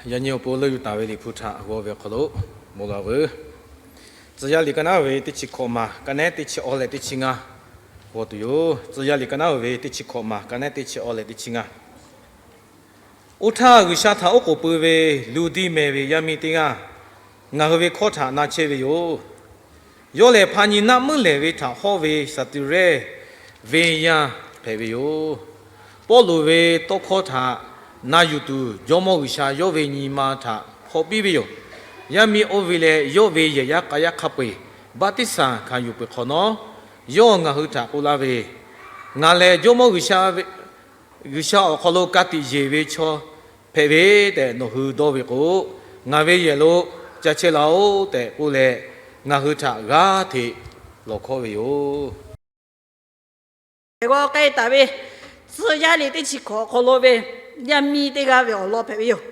Yaꞈ nyi awˬ pon leuˆ yuˬ taˍ ve Liꞈ hpu htaꞈ g'aw ve awˬ hk'aw lo mawˬ la veuˬ. Tcuh yaˇ liꞈ ka naˉ ve teˇ chi hkawꞈ maˬ ka nehˉ teˇ chi awˇ leh teˇ chi ngaˇ g'aw tuˬ yoˬ. Tcuh yaˇ liꞈ ka naˉ ve teˇ chi hkawꞈ maˬ ka nehˉ teˇ chi awˇ leh teˇ chi ngaˇ. Oˇ htaˇ, G'uiˬsha htaꞈ oˉ k'oˍ pui ve Luˇdiˇmehˍ ve yaˇ miˇ teˇ g'aˇ ngaˬ hui ve hkawˇ htaꞈ na chehˇ ve yoˬ. Yawˇ lehˬ, hpa nyi naˆ meuˉ lehˍ ve htaꞈ hawˇ ve Saˍduˍrehˇ venˇ yaˇ hpehꞈ ve yoˬ. Pawˇluꞈ ve tawˇ hkawˇ htaꞈ na yuˬ tuˬ, Jawˇmawˇ G'uiˬsha yawˇ ve nyi ma htaꞈ hk'awꞈ piˇ ve yoˬ. Yaˇ miˇ oˇ ve leh yawˇ ve yehˬ yaˇ k'a yaˇ hk'a peu-eˬ baˆtiˆsaˬ hkanˍ yuˬ peuˬ hk'awꞈ nawˉ, yawˇ ngaˬ hui htaꞈ k'oˆ laˇ ve, Ngaˬ lehˬ Jawˇmawˇ G'uiˬsha ve, G'uiˬsha awˬ hk'aw lo ka tiꞈ yeˬ ve chaw hpehꞈ ve tehꞈ nawˬ hui dawˇ ve k'o, ngaˬ ve yehˬ lo ca chehˇ laˇ-oˆ tehꞈ k'oˆ leh, ngaˬ hui htaꞈ g'aˇ hteꞈ lawˬ hkawˉ ve yoˬ. G'aw k'ai taˍ ve tcuh yaˇ liꞈ teˇ chi hkawꞈ awˬ hk'aw lo ve yaˇ miˇ teˇ g'aˇ ve awˬ lawn hpehꞈ ve yoˬ.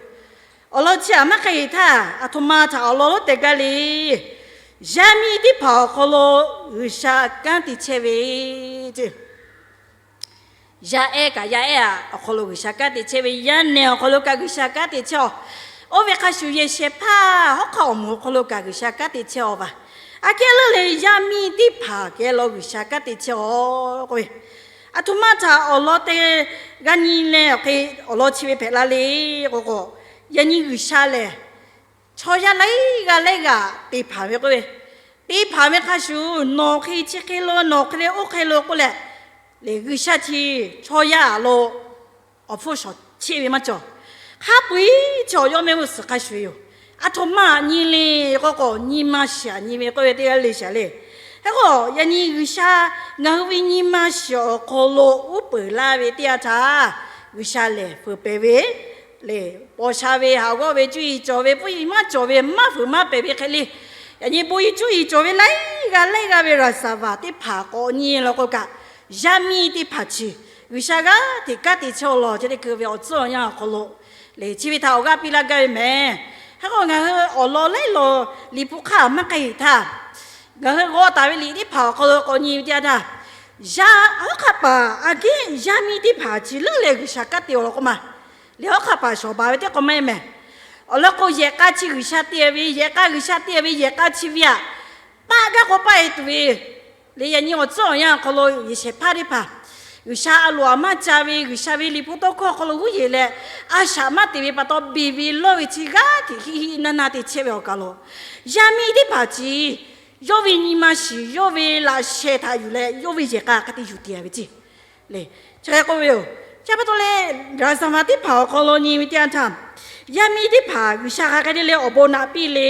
Awˬ lawn chi aꞈ maˇ k'ai-eˬ htaˇ, aˬ htoꞈ ma htaꞈ awˬ lawn lonˉ teh gaˇ le. Yaˇ miˇ teˇ hpaˍ awˬ hk'aw lo G'uiˬsha kanˉ te chehˇ ve ce. Yaˇ ehˉ kaꞈ yaˇ ehˉ-aꞈ awˬ hk'aw lo G'uiˬsha kanˉ te chehˇ ve, yaˇ nehˬ awˬ hk'aw lo kaꞈ G'uiˬsha kanˉ te chehˇ-aw. Oˇ ve hk'a shuˍ, yehˬ shehˍ hpaˇ hawˉ hk'aˆ awˬ moˍ awˬ hk'aw lo kaꞈ G'uiˬsha kanˉ te chehˇ-aw vaˬ. Aꞈ kehˉ leuˉ leh yaˇ miˇ teˇ hpaˍ geh lo G'uiˬsha kanˉ te chehˇ-aw k'oˆ ve, aˬ htoꞈ ma htaꞈ awˬ lawn teh g'a nyi leh awˬ hk'e awˬ lawn chi ve hpehꞈ la le k'o k'o, yaꞈ nyi G'uiˬsha lehˬ chaw yaˇ laiˉ g'aˇ laiˉ g'aˇ te hpanˍ ve k'oˆ ve, te hpanˍ ve hk'a shuˍ, nawˬ hk'e chi hk'e lo, nawˬ hk'e le oˇ hk'e lo k'oˆ leh, lehˬ G'uiˬsha chi chaw yaˇ-aꞈ lo awˬ hpfuhˇ shawˍ cheˆ ve maˇ cawˬ. Hk'a peu-eˬ chaw yawˇ mehˆ g'uˇ suhˍ hk'a shuˍ ve yoˬ. Aˬ htoꞈ ma aꞈ nyi le k'o k'o, nyi ma shiˍ aꞈ nyi ve k'oˆ ve teˇ g'aˇ le shaˍ le. Hk'e k'o, yaꞈ nyi G'uiˬsha ngaˬ hui ve nyi ma shiˍ awˬ hk'aw lo uˉ peunˍ laˇ ve teˇ yanˇ htaˇ, G'uiˬsha lehˬ feu pehˍ ve lehˬ, paw sha ve, haˍ g'awˇ ve, cuˇ yiˍ cawˬ ve, pfuhˇ yiˍ maˇ cawˬ ve, maˇ fuiˍ maˇ pehˍ ve hk'e le. Yaꞈ nyi bon yiˍ cuˇ yiˍ cawˬ ve laiˉ g'aˇ laiˉ g'aˇ ve raˍsaˍvaˍ teˇ hpaˍ k'awꞈ nyi law k'o kaꞈ, yaˇ miˇ teˇ hpaˍ chi G'uiˬsha g'aˇ hteꞈ kanˉ te chehˇ-aw law, chi teˇ hkui ve awˬ tcuhˉ awˬ yanˇ awˬ hk'aw lo lehˬ, chi ve htaꞈ awˬ g'aˇ piˇ laˇ gaˇ ve mehˍ. Hk'e k'o, ngaˬ hui awˬ lawn laiˉ lawn Liꞈ hpu hk'aˇ maˇ k'ai-eˬ htaˇ, ngaˬ hui g'aw taˍ ve liꞈ teˇ hpaˍ awˬ hk'aw lo k'awꞈ nyi ve teˇ yanˇ htaˇ, yaˇ hawˉ hk'aˆ paˍ aꞈ kehˉ yaˇ miˇ teˇ hpaˍ chi leuˉ leh G'uiˬsha kanˉ te-aw law k'oˆ ma. Lehˬ hawˉ hk'aˆ paˍ shawˍ baˬ ve teˇ k'awꞈ maˇ heˆ mehˍ. Awˬ lawn k'o, yehˬ k'a chi G'uiˬsha te ve, yehˬ k'a G'uiˬsha te ve, yehˬ k'a chi ve aꞈ, paˆ gaˇ k'o paˆ-e tuˬ ve, lehˬ yaꞈ nyi awˬ tcuhˉ awˬ yanˇ awˬ hk'aw lo yehˬ shehˍ hpaˇ teˇ hpaˍ G'uiˬsha a loˍ aꞈ maˇ ca ve, G'uiˬsha ve Liꞈ hpu tawˇ hkawˇ hk'aw lo g'uˇ yeˬ leh a shaꞈ maˇ te ve pa taw, beˬ ve lawˇ ve chi g'aˇ hteꞈ hiˆ hiˆ naˇ naˇ te chehˇ ve awˬ kaˬ lo, yaˇ miˇ teˇ hpaˍ chi yawˇ ve nyi ma shiˍ, yawˇ ve laꞈ sheh htaꞈ yuˬ leh yawˇ ve yehˬ k'a hk'a te yuˬ te-a ve ce. Lehˬ chi hk'e k'oˆ ve yoˬ. Chi pa taw leh, raˍsaˍvaˍ teˇ hpaˍ awˬ hk'aw lo nyi ve teˇ yanˇ htaˇ, yaˇ miˇ teˇ hpaˍ G'uiˬsha hk'a hk'e te leh awˬ bon naꞈ piˇ le.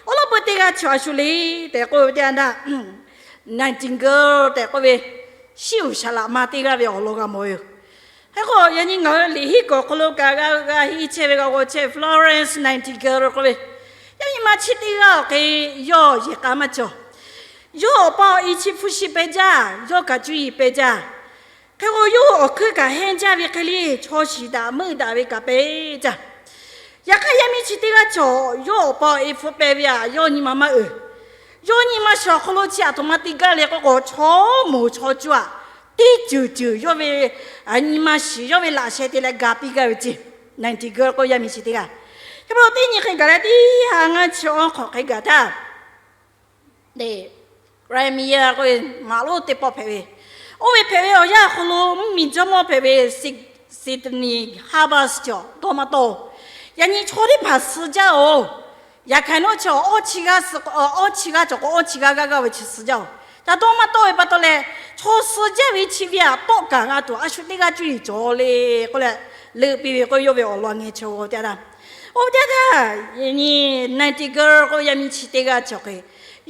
Awˉ lawˉ peu teˇ g'aˇ chi a shu le tehꞈ k'oˆ ve teˇ yanˇ htaˇ, Nightingale tehꞈ k'oˆ ve, shiˉ uiˍ shaˍ laꞈ ma teˇ g'aˇ ve awˬ lawn g'a mawˬ ve yoˬ. Hk'e k'o, yaꞈ nyi ngaˬ hui liꞈ hiˉ kawꞈ hk'aw lo kaꞈ g'a g'a henˇ chehˇ ve g'a g'aw chehˇ Florence Nightingale k'oˆ ve, yaˇ miˇ ma chi teˇ g'aˇ awˬ hk'e yawˇ yehˬ k'a maˇ cawˬ. Yawˇ awˬ pa awˬ e chi hpu shi peh jaˇ, yawˇ kaꞈ cuˇ yiˍ peh jaˇ. Hk'e k'o, yawˇ awˬ hkuiˉ kaꞈ hehnˇ jaˇ ve hk'e le, chaw shiˍ daꞈ meuˆ daꞈ ve kaꞈ peh jaˇ. Yaꞈ hk'aˇ, yaˇ miˇ chi teˇ g'aˇ cawˬ, yawˇ awˬ pa awˬ e hpu peh ve aꞈ yawˇ nyi ma maˇ uiˍ. Yawˇ nyi ma shiˍ awˬ hk'aw lo chi aˬ htoꞈ ma te gaˇ le k'oˆ k'o, chaw moˍ chaw cuˇ aꞈ teˇ ceuˬ ceuˬ yawˇ ve nyi ma shiˍ, yawˇ ve laꞈ sheh te leh ga piˇ gaˇ ve ce. Nightingale k'oˆ yaˇ miˇ chi teˇ g'aˇ. Chi pa taw teˇ nyi hk'e gaˬ leh teˇ ha ngaˇ chi awˬ hk'awꞈ hk'e gaˬ htaˇ, Crimea k'oˆ ve maˍ lonˉ teˇ pawˆ hpehꞈ ve, oˇ ve hpehꞈ ve awˬ yanˇ awˬ hk'aw lo mvuhˇmiˬ jawˇmawˇ hpehꞈ ve Sidney Herbert cawˬ dawˇ maˇ tawˆ-oˬ. Yaꞈ nyi chaw teˇ hpaˍ suh jaˇ-oˬ. Yaꞈ hk'aˇ nawˉ chi awˬ awˇ chi g'aˇ suh k'o, awˬ awˇ chi g'aˇ cawˬ k'o, awˇ chi g'aˇ g'aˇ g'aˇ ve chi suh jaˇ-oˬ. Ca dawˇ maˇ tawˆ ve pa taw leh, chaw suh jaˇ ve chi ve aꞈ tawˆ kaˍ g'a tuˬ a shu teˇ g'aˇ cuˇ yiˍ cawˬ le k'oˆ leh, leuˆ piˇ ve k'o, yawˇ ve awˬ lawn ngeh chehˇ-oˬ teˇ yanˇ htaˇ, oˇ ve teˇ yanˇ htaˇ, Nightingale k'oˆ ve yaˇ miˇ chi teˇ g'aˇ cawˬ hk'e,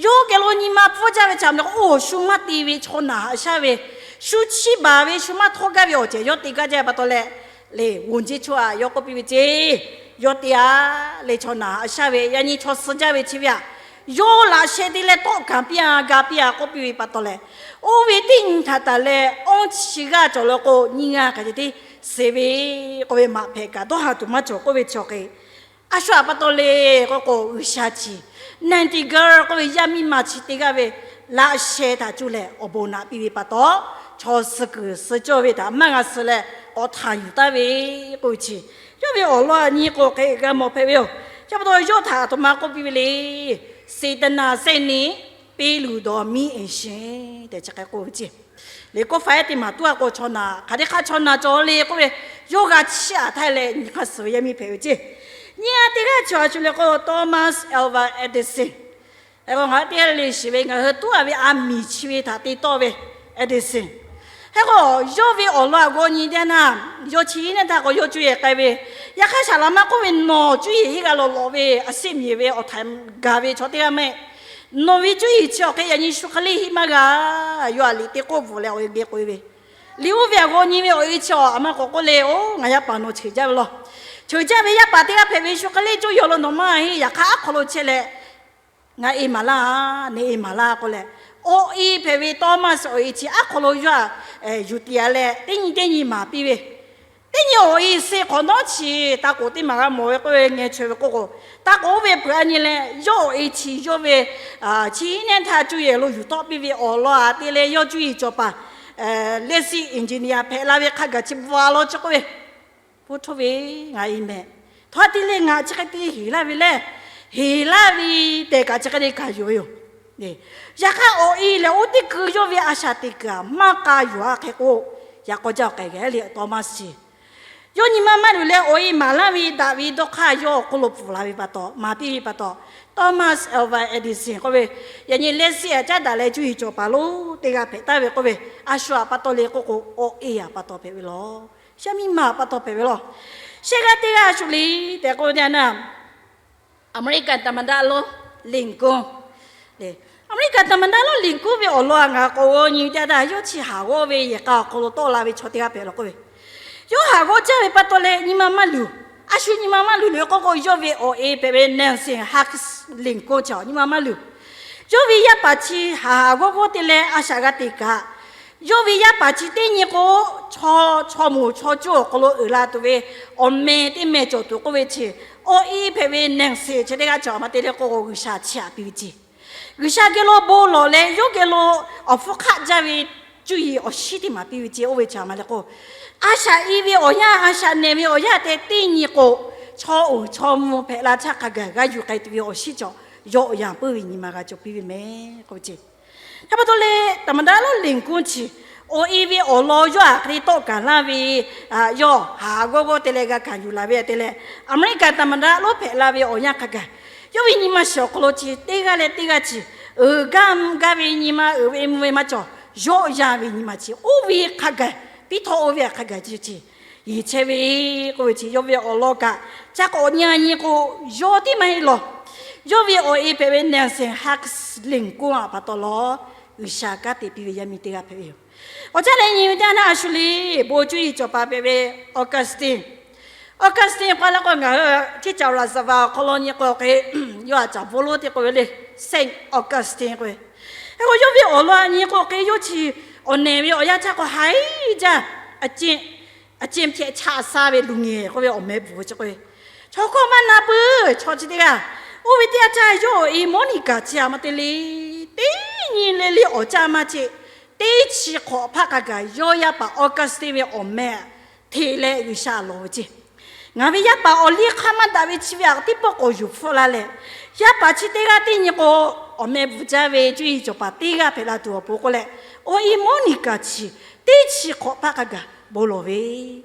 yawˇ geh lo nyi ma pfuhˇ jaˇ ve chi aꞈ meh k'o, oˇ shu maˇ te ve chaw naˬ haꞈ shaˉ ve, shu chiˇ baˬ ve, shu maˇ htawˇ gaˇ ve awˬ cehˬ yawˇ te gaˇ jaˇ ve pa taw leh, lehˬ, wonˍ jeˇ chaw aꞈ yawˇ k'oˆ piˇ ve ce. Yawˇ te-a leh, chaw naˬ haꞈ shaˉ ve, yaꞈ nyi chaw suh jaˇ ve chi ve aꞈ, yawˇ laꞈ sheh te leh tawˆ kaˍ piˇ-a, ga piˇ-a k'oˆ piˇ ve pa taw leh, oˇ ve teˇ nyi htaꞈ taˍ leh awˇ chi g'aˇ cawˬ le k'o, nyiˇ g'aˇ hk'aˬ hk'e te suh ve k'oˆ ve maꞈ hpehꞈ kaꞈ dawˇ haˍ tuˬ maˇ cawˬ k'oˆ ve chi hk'e, a shu aꞈ pa taw le k'oˆ k'o, G'uiˬsha chi Nightingale k'oˆ ve yaˇ miˇ ma chi teˇ g'aˇ ve laꞈ sheh htaꞈ cuˇ leh awˬ bon naꞈ piˇ ve pa taw, chaw suh kuiˬ suh cawˇ ve htaꞈ maˇ g'a suh leh k'awꞈ htanˍ yuˬ taˍ ve k'oˆ ve chi Yawˇ ve awˬ lawn aꞈ nyi k'o hk'e g'a mawˬ hpehꞈ ve yoˬ. Chi pa taw yawˇ htaꞈ aˬ htoꞈ ma k'oˆ piˇ ve le. Seˍtaˍnaˍ sehˆ nyi peˇ luˬ dawˬ miˇ eˍ sheˍ tehꞈ chi hk'e k'oˆ ve ceˇ. Liꞈ k'oˆ faˍ ehˉ teˇ maˬ tuˉ a k'o chaw naˬ hk'aˬ hk'e hk'aˇ chaw naˬ cawˬ le k'oˆ ve, yawˇ g'a chiˇ aꞈ htaˇ leh nyi hk'aˇ suh ve yaˇ miˇ hpehꞈ ve ceˇ. Nyi a teˇ g'aˇ chi awˬ a shu le k'o Thomas Alva Edison. Hk'e k'o ngaˬ hui teˇ g'aˇ le shiˍ ve ngaˬ hui tuˉ a ve a miˍ chi ve htaꞈ te tawˆ ve Edison. Hk'e k'o yawˇ ve awˬ lawn aꞈ g'aw nyi teˇ yanˇ, yawˇ chi nyiˇ htaˇ k'o yawˇ cuˇ yiˍ k'ai ve, yaꞈ hk'aˇ saˍ laˍ maˇ k'oˆ ve nawˬ cuˇ yiˍ hiˆ g'a lawˬ lawꞈ ve a sehˆ miˬ ve awˬ htaiˍ gaˬ ve chaw teˇ g'aˇ mehˆ. Nawˬ ve cuˇ yiˍ chi awˬ hk'e yaꞈ nyi shu hk'e le hiˆ maˇ g'a. Yawˇ aꞈ liꞈ teˇ k'oˆ bvuhꞈ leh awˬ e geh k'oꞈ e ve, liꞈ oˇ ve aꞈ g'aw nyi ve awˬ e chi awˬ a ma k'awꞈ k'oˆ le, oˇ ngaˬ yaˇ paˍ nawˬ cheuˬ jaˇ ve law. Cheuˬ jaˇ ve yaˇ paˍ teˇ g'aˇ hpehꞈ ve shu hk'e le coˇ yaw lo nawˬ maˇ heˆ. Yaꞈ hk'aˇ aˉ hk'aw lo chehˇ leh ngaˬ e maˍ laˇ, neˬ e maˍ laˇ k'oˆ leh, awˬ e hpehꞈ ve Thomas awˬ e chi aˉ hk'aw lo yawˇ aꞈ yuˬ tiˍ a leh teˇ nyi teˇ nyi maˍ piˇ ve, teˇ nyi awˬ e se hk'awꞈ nawˉ chi taˇ k'oˍ teˇ maˬ g'a mawˬ ve k'oˆ ve ngeh chaweh ve k'oˆ k'o, taˇ k'oˍ oˇ ve peuˬ a nyi leh yawˇ awˬ e chi yawˇ ve chi nyiˇ htaˇ cuˇ yiˍ lo yuˬ tawˆ piˇ ve awˬ lawn aꞈ te leh yawˇ cuˇ yiˍ cawˬ paˍ lehˆ siˆ engineer hpehꞈ la ve hk'a gaˬ chi bvuhꞈ a law chi k'oˆ ve, Pfuhˇ htoˇ ve, ngaˬ e mehˍ. Htaꞈ te leh ngaˬ chi hk'e te heˍ laˇ ve lehˬ, heˍ laˇ ve tehꞈ kaꞈ chi hk'e te kaꞈ yuˬ ve yoˬ. Yaꞈ hk'aˇ awˬ e lehˬ oˇ teˇ kuiˬ yawˇ ve a shaꞈ teꞈ kuiˬ aꞈ maˇ k'a yuˬ a hk'e k'o, yaꞈ k'aw jaˇ awˬ k'ai geh le Thomas chi yawˇ nyi ma maˇ luˬ leh awˬ e maˍ laˇ ve daꞈ ve dawˇ hk'aˇ yawˇ awˬ hk'oˆ lo pfuhˍ la ve pa taw, maˍ piˇ ve pa taw, Thomas Alva Edison k'oˆ ve, yaꞈ nyi lehˆ siˆ aꞈ caˉ daꞈ leh cuˇ yiˍ cawˬ paˍ lonˉ teˇ g'aˇ hpehꞈ taˍ ve k'oˆ ve, a shu aꞈ pa taw le k'oˆ k'o, awˬ e aꞈ pa taw hpehꞈ ve law. Yaˇ miˇ ma aꞈ pa taw hpehꞈ ve law. Shehˆ g'aˇ teˇ g'aˇ a shu le tehꞈ k'oˆ ve teˇ yanˇ, Aˍmeˍriˆkaˍ သမ္မတ lonˉ Lincoln, Aˍmeˍriˆkaˍ သမ္မတ lonˉ Lincoln ve awˬ lawn aꞈ ngaˬ k'awꞈ g'aw nyi ve teˇ yanˇ, yawˇ chi haˍ g'awˇ ve yehˬ k'a awˬ hk'aw lo tawˆ la ve chaw teˇ g'aˇ hpehꞈ law k'oˆ ve, yawˇ haˍ g'awˇ jaˇ ve pa taw leh nyi ma maˇ luˬ. A shu nyi ma maˇ luˬ le k'oˆ k'o, yawˇ ve awˬ e hpehꞈ ve Nancy Hanks Lincoln chi nyi ma maˇ luˬ. Yawˇ ve yaˇ paˍ chi haˍ haˍ g'awˇ g'awˇ te leh a shaꞈ g'a te kaꞈ, yawˇ ve yaˇ paˍ chi teˇ nyi k'o, chaw, chaw moˍ chaw cuˇ awˬ hk'aw lo uiˍ la tuˬ ve awˬ meh teˇ meh cawˬ tuˬ k'oˆ ve chi, awˬ e hpehꞈ ve Nancy chi teˇ g'aˇ chi aꞈ ma te leh k'oˆ k'o, G'uiˬsha chiˇ aꞈ piˇ ve ceˇ. G'uiˬsha geh lo bon lawˬ leh yawˇ geh lo awˬ hpfuhˇ hk'aˆ jaˇ ve cuˇ yiˍ awˬ shinˉ teˇ maˍ piˇ ve ceˇ. Oˇ ve chi aꞈ ma le k'o, a shaꞈ i ve awˬ yanˇ, a shaꞈ nehˬ ve awˬ yanˇ tehꞈ teˇ nyi k'o, chaw uiˍ chaw mvuh hpehꞈ la htaˇ hk'a gaˬ g'a yuˬ k'ai tuˬ ve awˬ shinˉ cawˬ, yawˇ awˬ yanˇ puiˉ ve nyi ma g'a cawˬ piˇ ve meh k'oˆ ve ceˇ. Hk'e pa taw leh သမ္မတ lonˉ Lincoln chi awˬ e ve awˬ lawn yawˇ aꞈ hk'e te tawˆ kaˬ laˇ ve, yawˇ haˍ g'awˇ g'awˇ te leh g'a kaꞈ yuˬ laˬ ve te leh, Aˍmeˍriˆkaˍ သမ္မတ lonˉ hpehꞈ la ve awˬ yanˇ hk'a gaˬ, yawˇ ve nyi ma shiˍ awˬ hk'aw lo chi teˇ g'aˇ leh teˇ g'aˇ chi uiˍ gaˇ mvuh gaˇ ve nyi ma, uiˍ ve mvuh ve maˇ cawˬ, yawˇ yanˇ ve nyi ma chi oˇ ve hk'a gaˬ, piˇ htawˇ oˇ ve hk'a gaˬ chi chi yeˬ chehˇ ve k'oˆ ve chi, yawˇ ve awˬ lawn kaꞈ ca k'awꞈ nyi a nyi k'o, yawˇ tiˉ maˇ heˆ lawˬ. Yawˇ ve awˬ e hpehꞈ ve Nancy Hanks Lincoln aꞈ pa taw lawˬ, G'uiˬsha kanˉ te piˇ ve yaˇ miˇ teˇ g'aˇ hpehꞈ ve yoˬ. Awˬ caˉ leh nyi ve teˇ yanˇ a shu le, bon cuˇ yiˍ cawˬ paˍ hpehꞈ ve Augustine. Augustine k'oˆ la k'o, ngaˬ hui Chiˇ caˍ Raˍzaˍvaˍ awˬ hk'aw lo nyi k'o hk'e, yawˇ aꞈ caˍ bon lonˉ te k'oˆ ve le, Saint Augustine k'oˆ ve. Hk'e k'o yawˇ ve awˬ lawn aꞈ nyi k'o hk'e, yawˇ chi awˬ nehˬ ve awˬ yanˇ htaˇ k'o haiˉ jaˇ, a ciˉ hpehꞈ chaꞈ sha ve luˬ ngehˬ k'oˆ ve awˬ meh bvuhꞈ ve chi k'o, chaw hkawˇ maˇ na peuˬ chaw chi teˇ g'aˇ. Oˇ ve teˇ yanˇ htaˇ yawˇ awˬ e Monica chi aꞈ ma te le, teˇ nyi le le awˬ caˇ maˇ ceˇ, teˇ chi hk'awꞈ hpaˆ hk'a gaˬ yawˇ yaˇ paˍ Augustine ve awˬ meh hteꞈ leh G'uiˬsha lawˬ ve ceˇ. Ngaˬ ve yaˇ paˍ awˬ liˇ hk'aˇ maˇ daꞈ ve chi ve aꞈ teˇ pawˆ k'awꞈ yuˬ hpfuhˆ la leh, yaˇ paˍ chi teˇ g'aˇ teˇ nyi k'o, awˬ meh bvuhꞈ jaˇ ve cuˇ yiˍ cawˬ paˍ teˇ g'aˇ hpehꞈ la tuˬ awˬ pon k'oˆ leh, awˬ e Monica chi teˇ chi hk'awꞈ hpaˆ hk'a gaˬ bon lawˬ ve.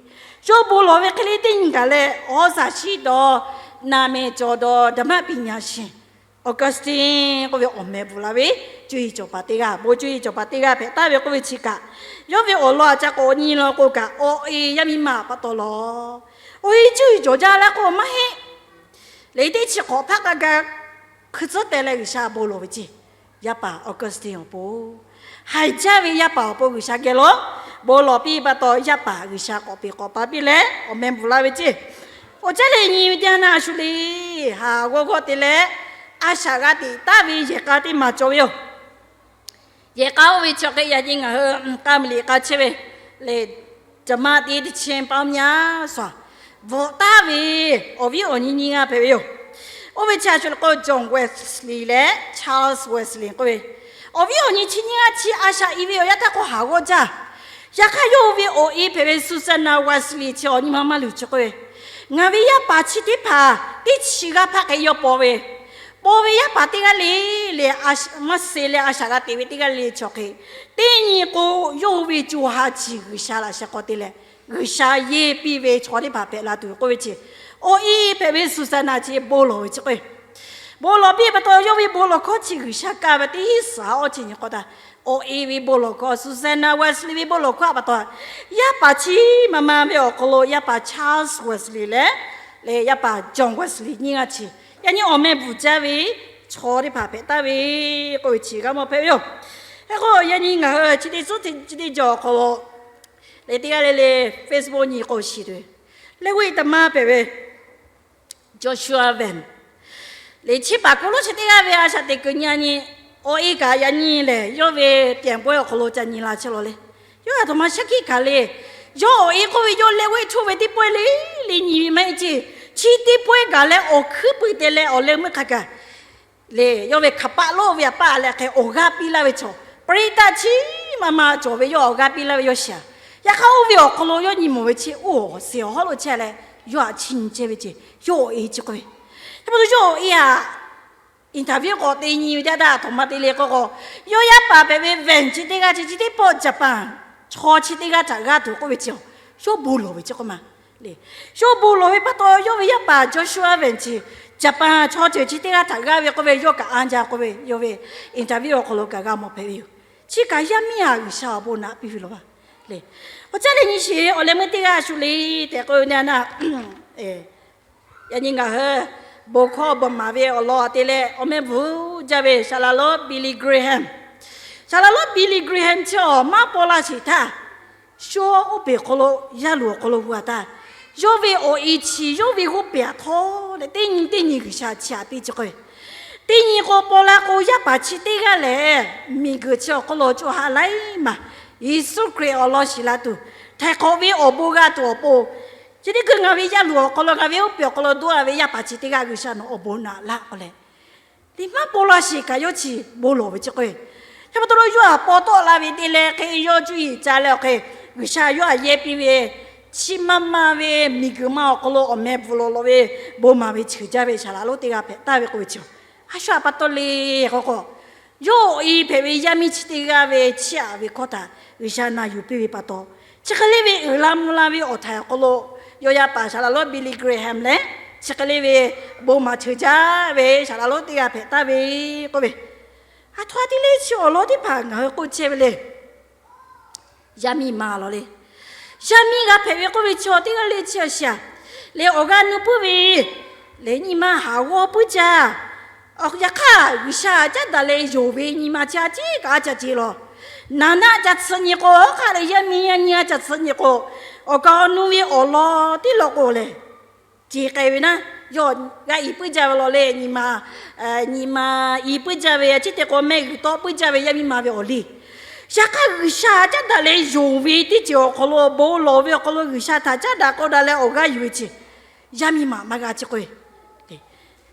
Yawˇ bon lawˬ ve hk'e le teˇ nyi gaˬ leh, awˬ shaˍ shiˉ dawˬ, naˍ mehˍ cawˬ dawˬ, ဓမ္မပညာရှင် Augustine k'oˆ ve awˬ meh bvuhꞈ la ve cuˇ yiˍ cawˬ paˍ teˇ g'aˇ, bon cuˇ yiˍ cawˬ paˍ teˇ g'aˇ hpehꞈ taˍ ve k'oˆ ve chi kaꞈ, yawˇ ve awˬ lawn aꞈ ca k'awꞈ nyi law k'o kaꞈ, awˬ e yaˇ miˇ ma aꞈ pa taw lawˬ. Awˬ e cuˇ yiˍ cawˬ jaˇ laˇ k'o maˇ heˆ. Leh teˇ chi hk'awꞈ hpaˆ hk'a gaˬ hkui tcuhˉ teh leh G'uiˬsha bon lawˬ ve ceˇ. Yaˇ paˍ Augustine awˬ pon, haiˬ jaˇ ve yaˇ paˍ awˬ pon G'uiˬsha geh lo bon lawˬ piˇ pa taw, yaˇ paˍ G'uiˬsha k'awꞈ peꞈ k'awꞈ pa piˇ leh awˬ meh bvuhꞈ la ve ceˇ. Awˬ caˉ leh nyi ve teˇ yanˇ a shu le, haˍ g'awˇ g'awˇ te leh a shaꞈ g'a teꞈ taˍ ve yehˬ k'a teˇ maˬ cawˬ ve yoˬ. Yehˬ k'a oˇ ve chi hk'e yaꞈ nyi ngaˬ hui k'a mvuh liꞈ k'a chehˇ ve le, ဓမ္မသီချင်းပေါင်းများစွာ bvuhꞈ taˍ ve awˬ viˉ awˬ nyi nyiˇ g'aˇ hpehꞈ ve yoˬ. Oˇ ve chi a shu le k'o, John Wesley leh Charles Wesley k'oˆ ve, awˬ viˉ awˬ nyi chi nyiˇ g'aˇ chi a shaꞈ i ve awˬ yanˇ htaˇ k'o haˍ g'awˇ jaˇ. Yaꞈ hk'aˇ yawˇ ve awˬ e hpehꞈ ve Susanna Wesley chi awˬ nyi ma maˇ luˬ chi k'oˆ ve, Ngaˬ ve yaˇ paˍ chi teˇ hpaˍ teˇ chi g'aˇ hpaˆ hk'e yawˇ paw ve, paw ve yaˇ paˍ teˇ g'aˇ le le, maˇ suh leh a shaꞈ g'a teꞈ ve teˇ g'aˇ le le chaw hk'e, teˇ nyi k'o, yawˇ hui ve co ha chi G'uiˬsha laꞈ sheh hk'aw te leh, G'uiˬsha yehˇ piˇ ve chaw teˇ hpaˍ hpehꞈ la tuˬ k'oˆ ve chi, awˬ e hpehꞈ ve Susanna chi bon lawˬ ve chi k'o, bon lawˬ piˇ pa taw, yawˇ ve bon lawˬ hkawˇ chi G'uiˬsha kaˇ ve teˇ suhˍ awˇ chi nyi k'o htaˇ, awˬ e ve bon lawˬ hkawˇ, Susanna Wesley ve bon lawˬ hkawˇ a pa taw, yaˇ paˍ chi ma ma ve awˬ hk'aw lo yaˇ paˍ Charles Wesley leh, leh yaˇ paˍ John Wesley nyiˇ g'aˇ chi, yaꞈ nyi awˬ meh bvuhˬ jaˇ ve chaw teˇ hpaˍ hpehꞈ taˍ ve k'oˆ ve chi g'a mawˬ hpehꞈ ve yoˬ. Hk'e k'o, yaꞈ nyi ngaˬ hui chi teˇ suhˉ chi teˇ jawˬ awˬ hk'aw lo leh teˇ g'aˇ le le Facebook nyi k'o shiˍ tuˬ, leh g'uˇ e ta maˇ hpehꞈ ve Joshua Vance leh chi paˍ k'oˆ lo chi teˇ g'aˇ ve a shaꞈ teꞈ kuiˬ nyi a nyi, awˬ e kaꞈ yaꞈ nyi lehˬ, yawˇ ve pehˬ pawehˇ awˬ hk'aw lo ca nyi la chehˇ law le. Yawˇ a htoꞈ ma shaˉ hkiˆ kaꞈ le, yawˇ awˬ e k'oˆ ve yawˇ leh g'uˇ e hto ve teˇ pawehˇ le le nyi ve maˇ heˆ ceˇ. Chi teˇ pawehˇ gaˬ leh awˬ hkuiˉ puiˍ te leh awˬ leh meuˇ hk'a gaˬ le, yawˇ ve hk'aˬ paˆ lonˉ ve a paˆ leh hk'e awˬ g'aˇ piˇ laˇ ve chaw, ပရိသတ် chi ma ma cawˬ ve yawˇ awˬ g'aˇ piˇ laˇ ve yawˇ shiˍ. Yaꞈ hk'aˇ oˇ ve awˬ hk'aw lo yawˇ nyi mawˬ ve chi oˇ awˬ suhˍ awˬ hawˉ lo chehˇ leh, yawˇ htaꞈ chiˇ nyi chehˇ ve ceˇ. Yawˇ awˬ e chi k'oˆ ve, hk'e pa taw yawˇ awˬ e aꞈ interview k'awꞈ te nyi ve teˇ htaˇ, a htoꞈ ma te le k'o k'o, yawˇ yaˇ paˍ hpehꞈ ve Vance chi teˇ g'aˇ chi chi teˇ pawˆ Japan chaw chi teˇ g'aˇ htaꞈ g'aˇ tuˬ k'oˆ ve chi, yawˇ bon lawˬ ve chi k'oˆ ma le. Yawˇ bon lawˬ ve pa taw, yawˇ ve yaˇ paˍ Joshua Vance chi Japan chaw ceuˬ chi teˇ g'aˇ htaꞈ g'aˇ ve k'oˆ ve, yawˇ kaꞈ anˇ jaˇ k'oˆ ve, yawˇ ve interview awˬ hk'aw lo kaꞈ g'a mawˬ hpehꞈ ve yoˬ. Chi kaꞈ yaˇ miˇ aꞈ G'uiˬsha awˬ bon naꞈ piˇ ve law va le. Awˬ caˉ leh nyi sheˍ, awˬ leh meuˇ teˇ g'aˇ shu le tehꞈ k'oˆ ve na, yaꞈ nyi ngaˬ hui bon hkawˇ bon maˍ ve awˬ lawn te leh awˬ meh bvuhˬ jaˇ ve Saˍ laˍ lonˉ Billy Graham. Saˍ laˍ lonˉ Billy Graham chi awˬ maˇ paw la sheˍ htaˇ, shu oˇ peˬ hk'aw lo, yaˇ luˬ awˬ hk'aw lo hu a htaˇ, yawˇ ve awˬ e chi yawˇ ve g'oˇ peˬ aꞈ htawˇ leh teˇ nyi teˇ nyi G'uiˬsha chi aꞈ piˇ chi k'o, teˇ nyi k'o paw la k'o, yaˇ paˍ chi teˇ g'aˇ lehˬ miˬguiˬ chi awˬ hk'aw lo co ha laiˉ maˬ Yeˍsuˆ Hkriꞈ awˬ lawn shiˍ la tuˬ, htaiˍ hk'awꞈ ve awˬ bon g'a tuˬ awˬ pon, chi teˇ hkui ngaˬ ve yaˇ luˬ awˬ hk'aw lo ngaˬ ve oˇ peˬ awˬ hk'aw lo dawˇ a ve yaˇ paˍ chi teˇ g'aˇ G'uiˬsha nawˬ awˬ bon naꞈ laˇ k'oˆ leh, teˇ maˇ paw la sheˍ kaꞈ yawˇ chi bon lawˬ ve chi k'o, chi pa taw lo yawˇ aꞈ paw tawˆ la ve te leh hk'e yawˇ cuˇ yiˍ ca leh awˬ hk'e, G'uiˬsha yawˇ aꞈ yehˇ piˇ ve, chi ma ma ve miˬguiˬ ma awˬ hk'aw lo awˬ meh bvuhˬ lawˬ lawˬ ve, bon maˍ ve cheuˬ jaˇ ve Saˍ laˍ lonˉ teˇ g'aˇ hpehꞈ taˍ ve k'oˆ ve chi, a shu a pa taw le k'o k'o, yawˇ awˬ e hpehꞈ ve yaˇ miˇ chi teˇ g'aˇ ve chiˇ aꞈ ve hkawˇ htaꞈ G'uiˬsha na yuˬ piˇ ve pa taw, chi hk'e le ve uiˍ la mvuh la ve awˬ htaiˍ awˬ hk'aw lo, yawˇ yaˇ paˍ Saˍ laˍ lonˉ Billy Graham lehˬ, chi hk'e le ve bon maˍ cheuˬ jaˇ ve Saˍ laˍ lonˉ teˇ g'aˇ hpehꞈ taˍ ve k'oˆ ve, a htoꞈ ma te le chi awˬ lawn teˇ hpaˍ ngaˬ hui k'oˆ chehˇ ve le. Yaˇ miˇ ma lawˬ le. Yaˇ miˇ g'a hpehꞈ ve k'oˆ ve chaw teˇ g'aˇ le chi awˬ shiˍ aꞈ leh awˬ g'aˇ nuˇ puiˉ ve leh nyi ma haˍ g'awˇ puiˉ jaˇ. Yaꞈ hk'aˇ G'uiˬsha caˉ daꞈ leh yonˍ ve nyi ma chi a ciˉ kaꞈ a ca ce lawˬ. Naˍ naˆ ca tsuhꞈ nyi k'o, hk'aˬ leh yaˇ miˇ yaˇ nyi a ca tsuhꞈ nyi k'o, awˬ kaˍ awˬ nu ve awˬ lawn teˇ lawn k'o lehˬ, ce k'ai ve naˉ, yawˇ g'a i puiˉ jaˇ ve lawˬ le. Nyi ma, nyi ma i puiˉ jaˇ ve a ciˉ te k'o mehˆ g'uiˬ tawˆ puiˉ jaˇ ve yaˇ miˇ ma ve awˬ liˇ. Yaꞈ hk'aˇ G'uiˬsha caˉ daꞈ leh yonˍ ve teˇ ceuˬ awˬ hk'aw lo bon lawˬ ve awˬ hk'aw lo G'uiˬsha htaꞈ caˉ daꞈ k'oˆ daꞈ leh awˬ g'aˇ yuˬ ve chi yaˇ miˇ ma maˇ g'a chi k'o,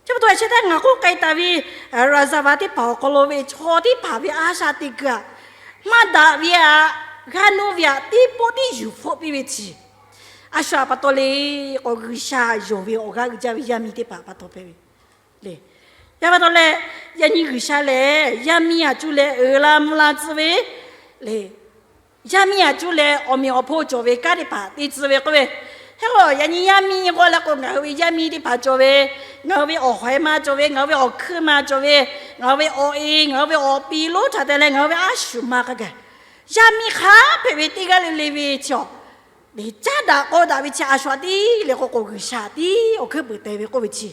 chi pa taw a sheh htaˇ ngaˬ k'oˆ k'ai taˍ ve, raˍzaˍvaˍ teˇ hpaˍ awˬ hk'aw lo ve chaw teˇ hpaˍ ve a shaꞈ teꞈ kuiˬ aꞈ, maˇ daꞈ ve aꞈ, g'a nuˇ ve aꞈ, teˇ pawˆ tiˉ yuˬ hpfuhˆ piˇ ve chi, a shu a pa taw le k'o G'uiˬsha yonˍ ve awˬ g'aˇ uiˍ jaˇ ve yaˇ miˇ teˇ hpaˍ pa taw hpehꞈ ve le. Yaˇ pa taw leh, yaꞈ nyi G'uiˬsha lehˬ yaˇ miˇ aꞈ cuˇ leh uiˍ la mvuh la tcuh ve le. Yaˇ miˇ aꞈ cuˇ leh awˬ meꞈ awˬ hponˇ cawˬ ve kanˉ teˇ hpaˍ te tcuh ve k'oˆ ve, hk'e k'o yaꞈ nyi yaˇ miˇ k'o leh k'o ngaˬ hui ve yaˇ miˇ teˇ hpaˍ cawˬ ve, ngaˬ hui ve awˬ hawehˍ ma cawˬ ve, ngaˬ hui ve awˬ hkuiˇ ma cawˬ ve, ngaˬ hui ve awˬ e, ngaˬ hui ve awˬ pi lonˉ htaꞈ te leh ngaˬ hui ve a shu ma hk'a gaˬ, yaˇ miˇ hk'a hpehꞈ ve teˇ g'aˇ le le ve chi awˬ, caˉ daꞈ k'aw daꞈ ve chi a shu aꞈ tiˉ le k'o k'o G'uiˬsha tiˉ awˬ hkuiˉ puiˍ te ve k'oˆ ve chi,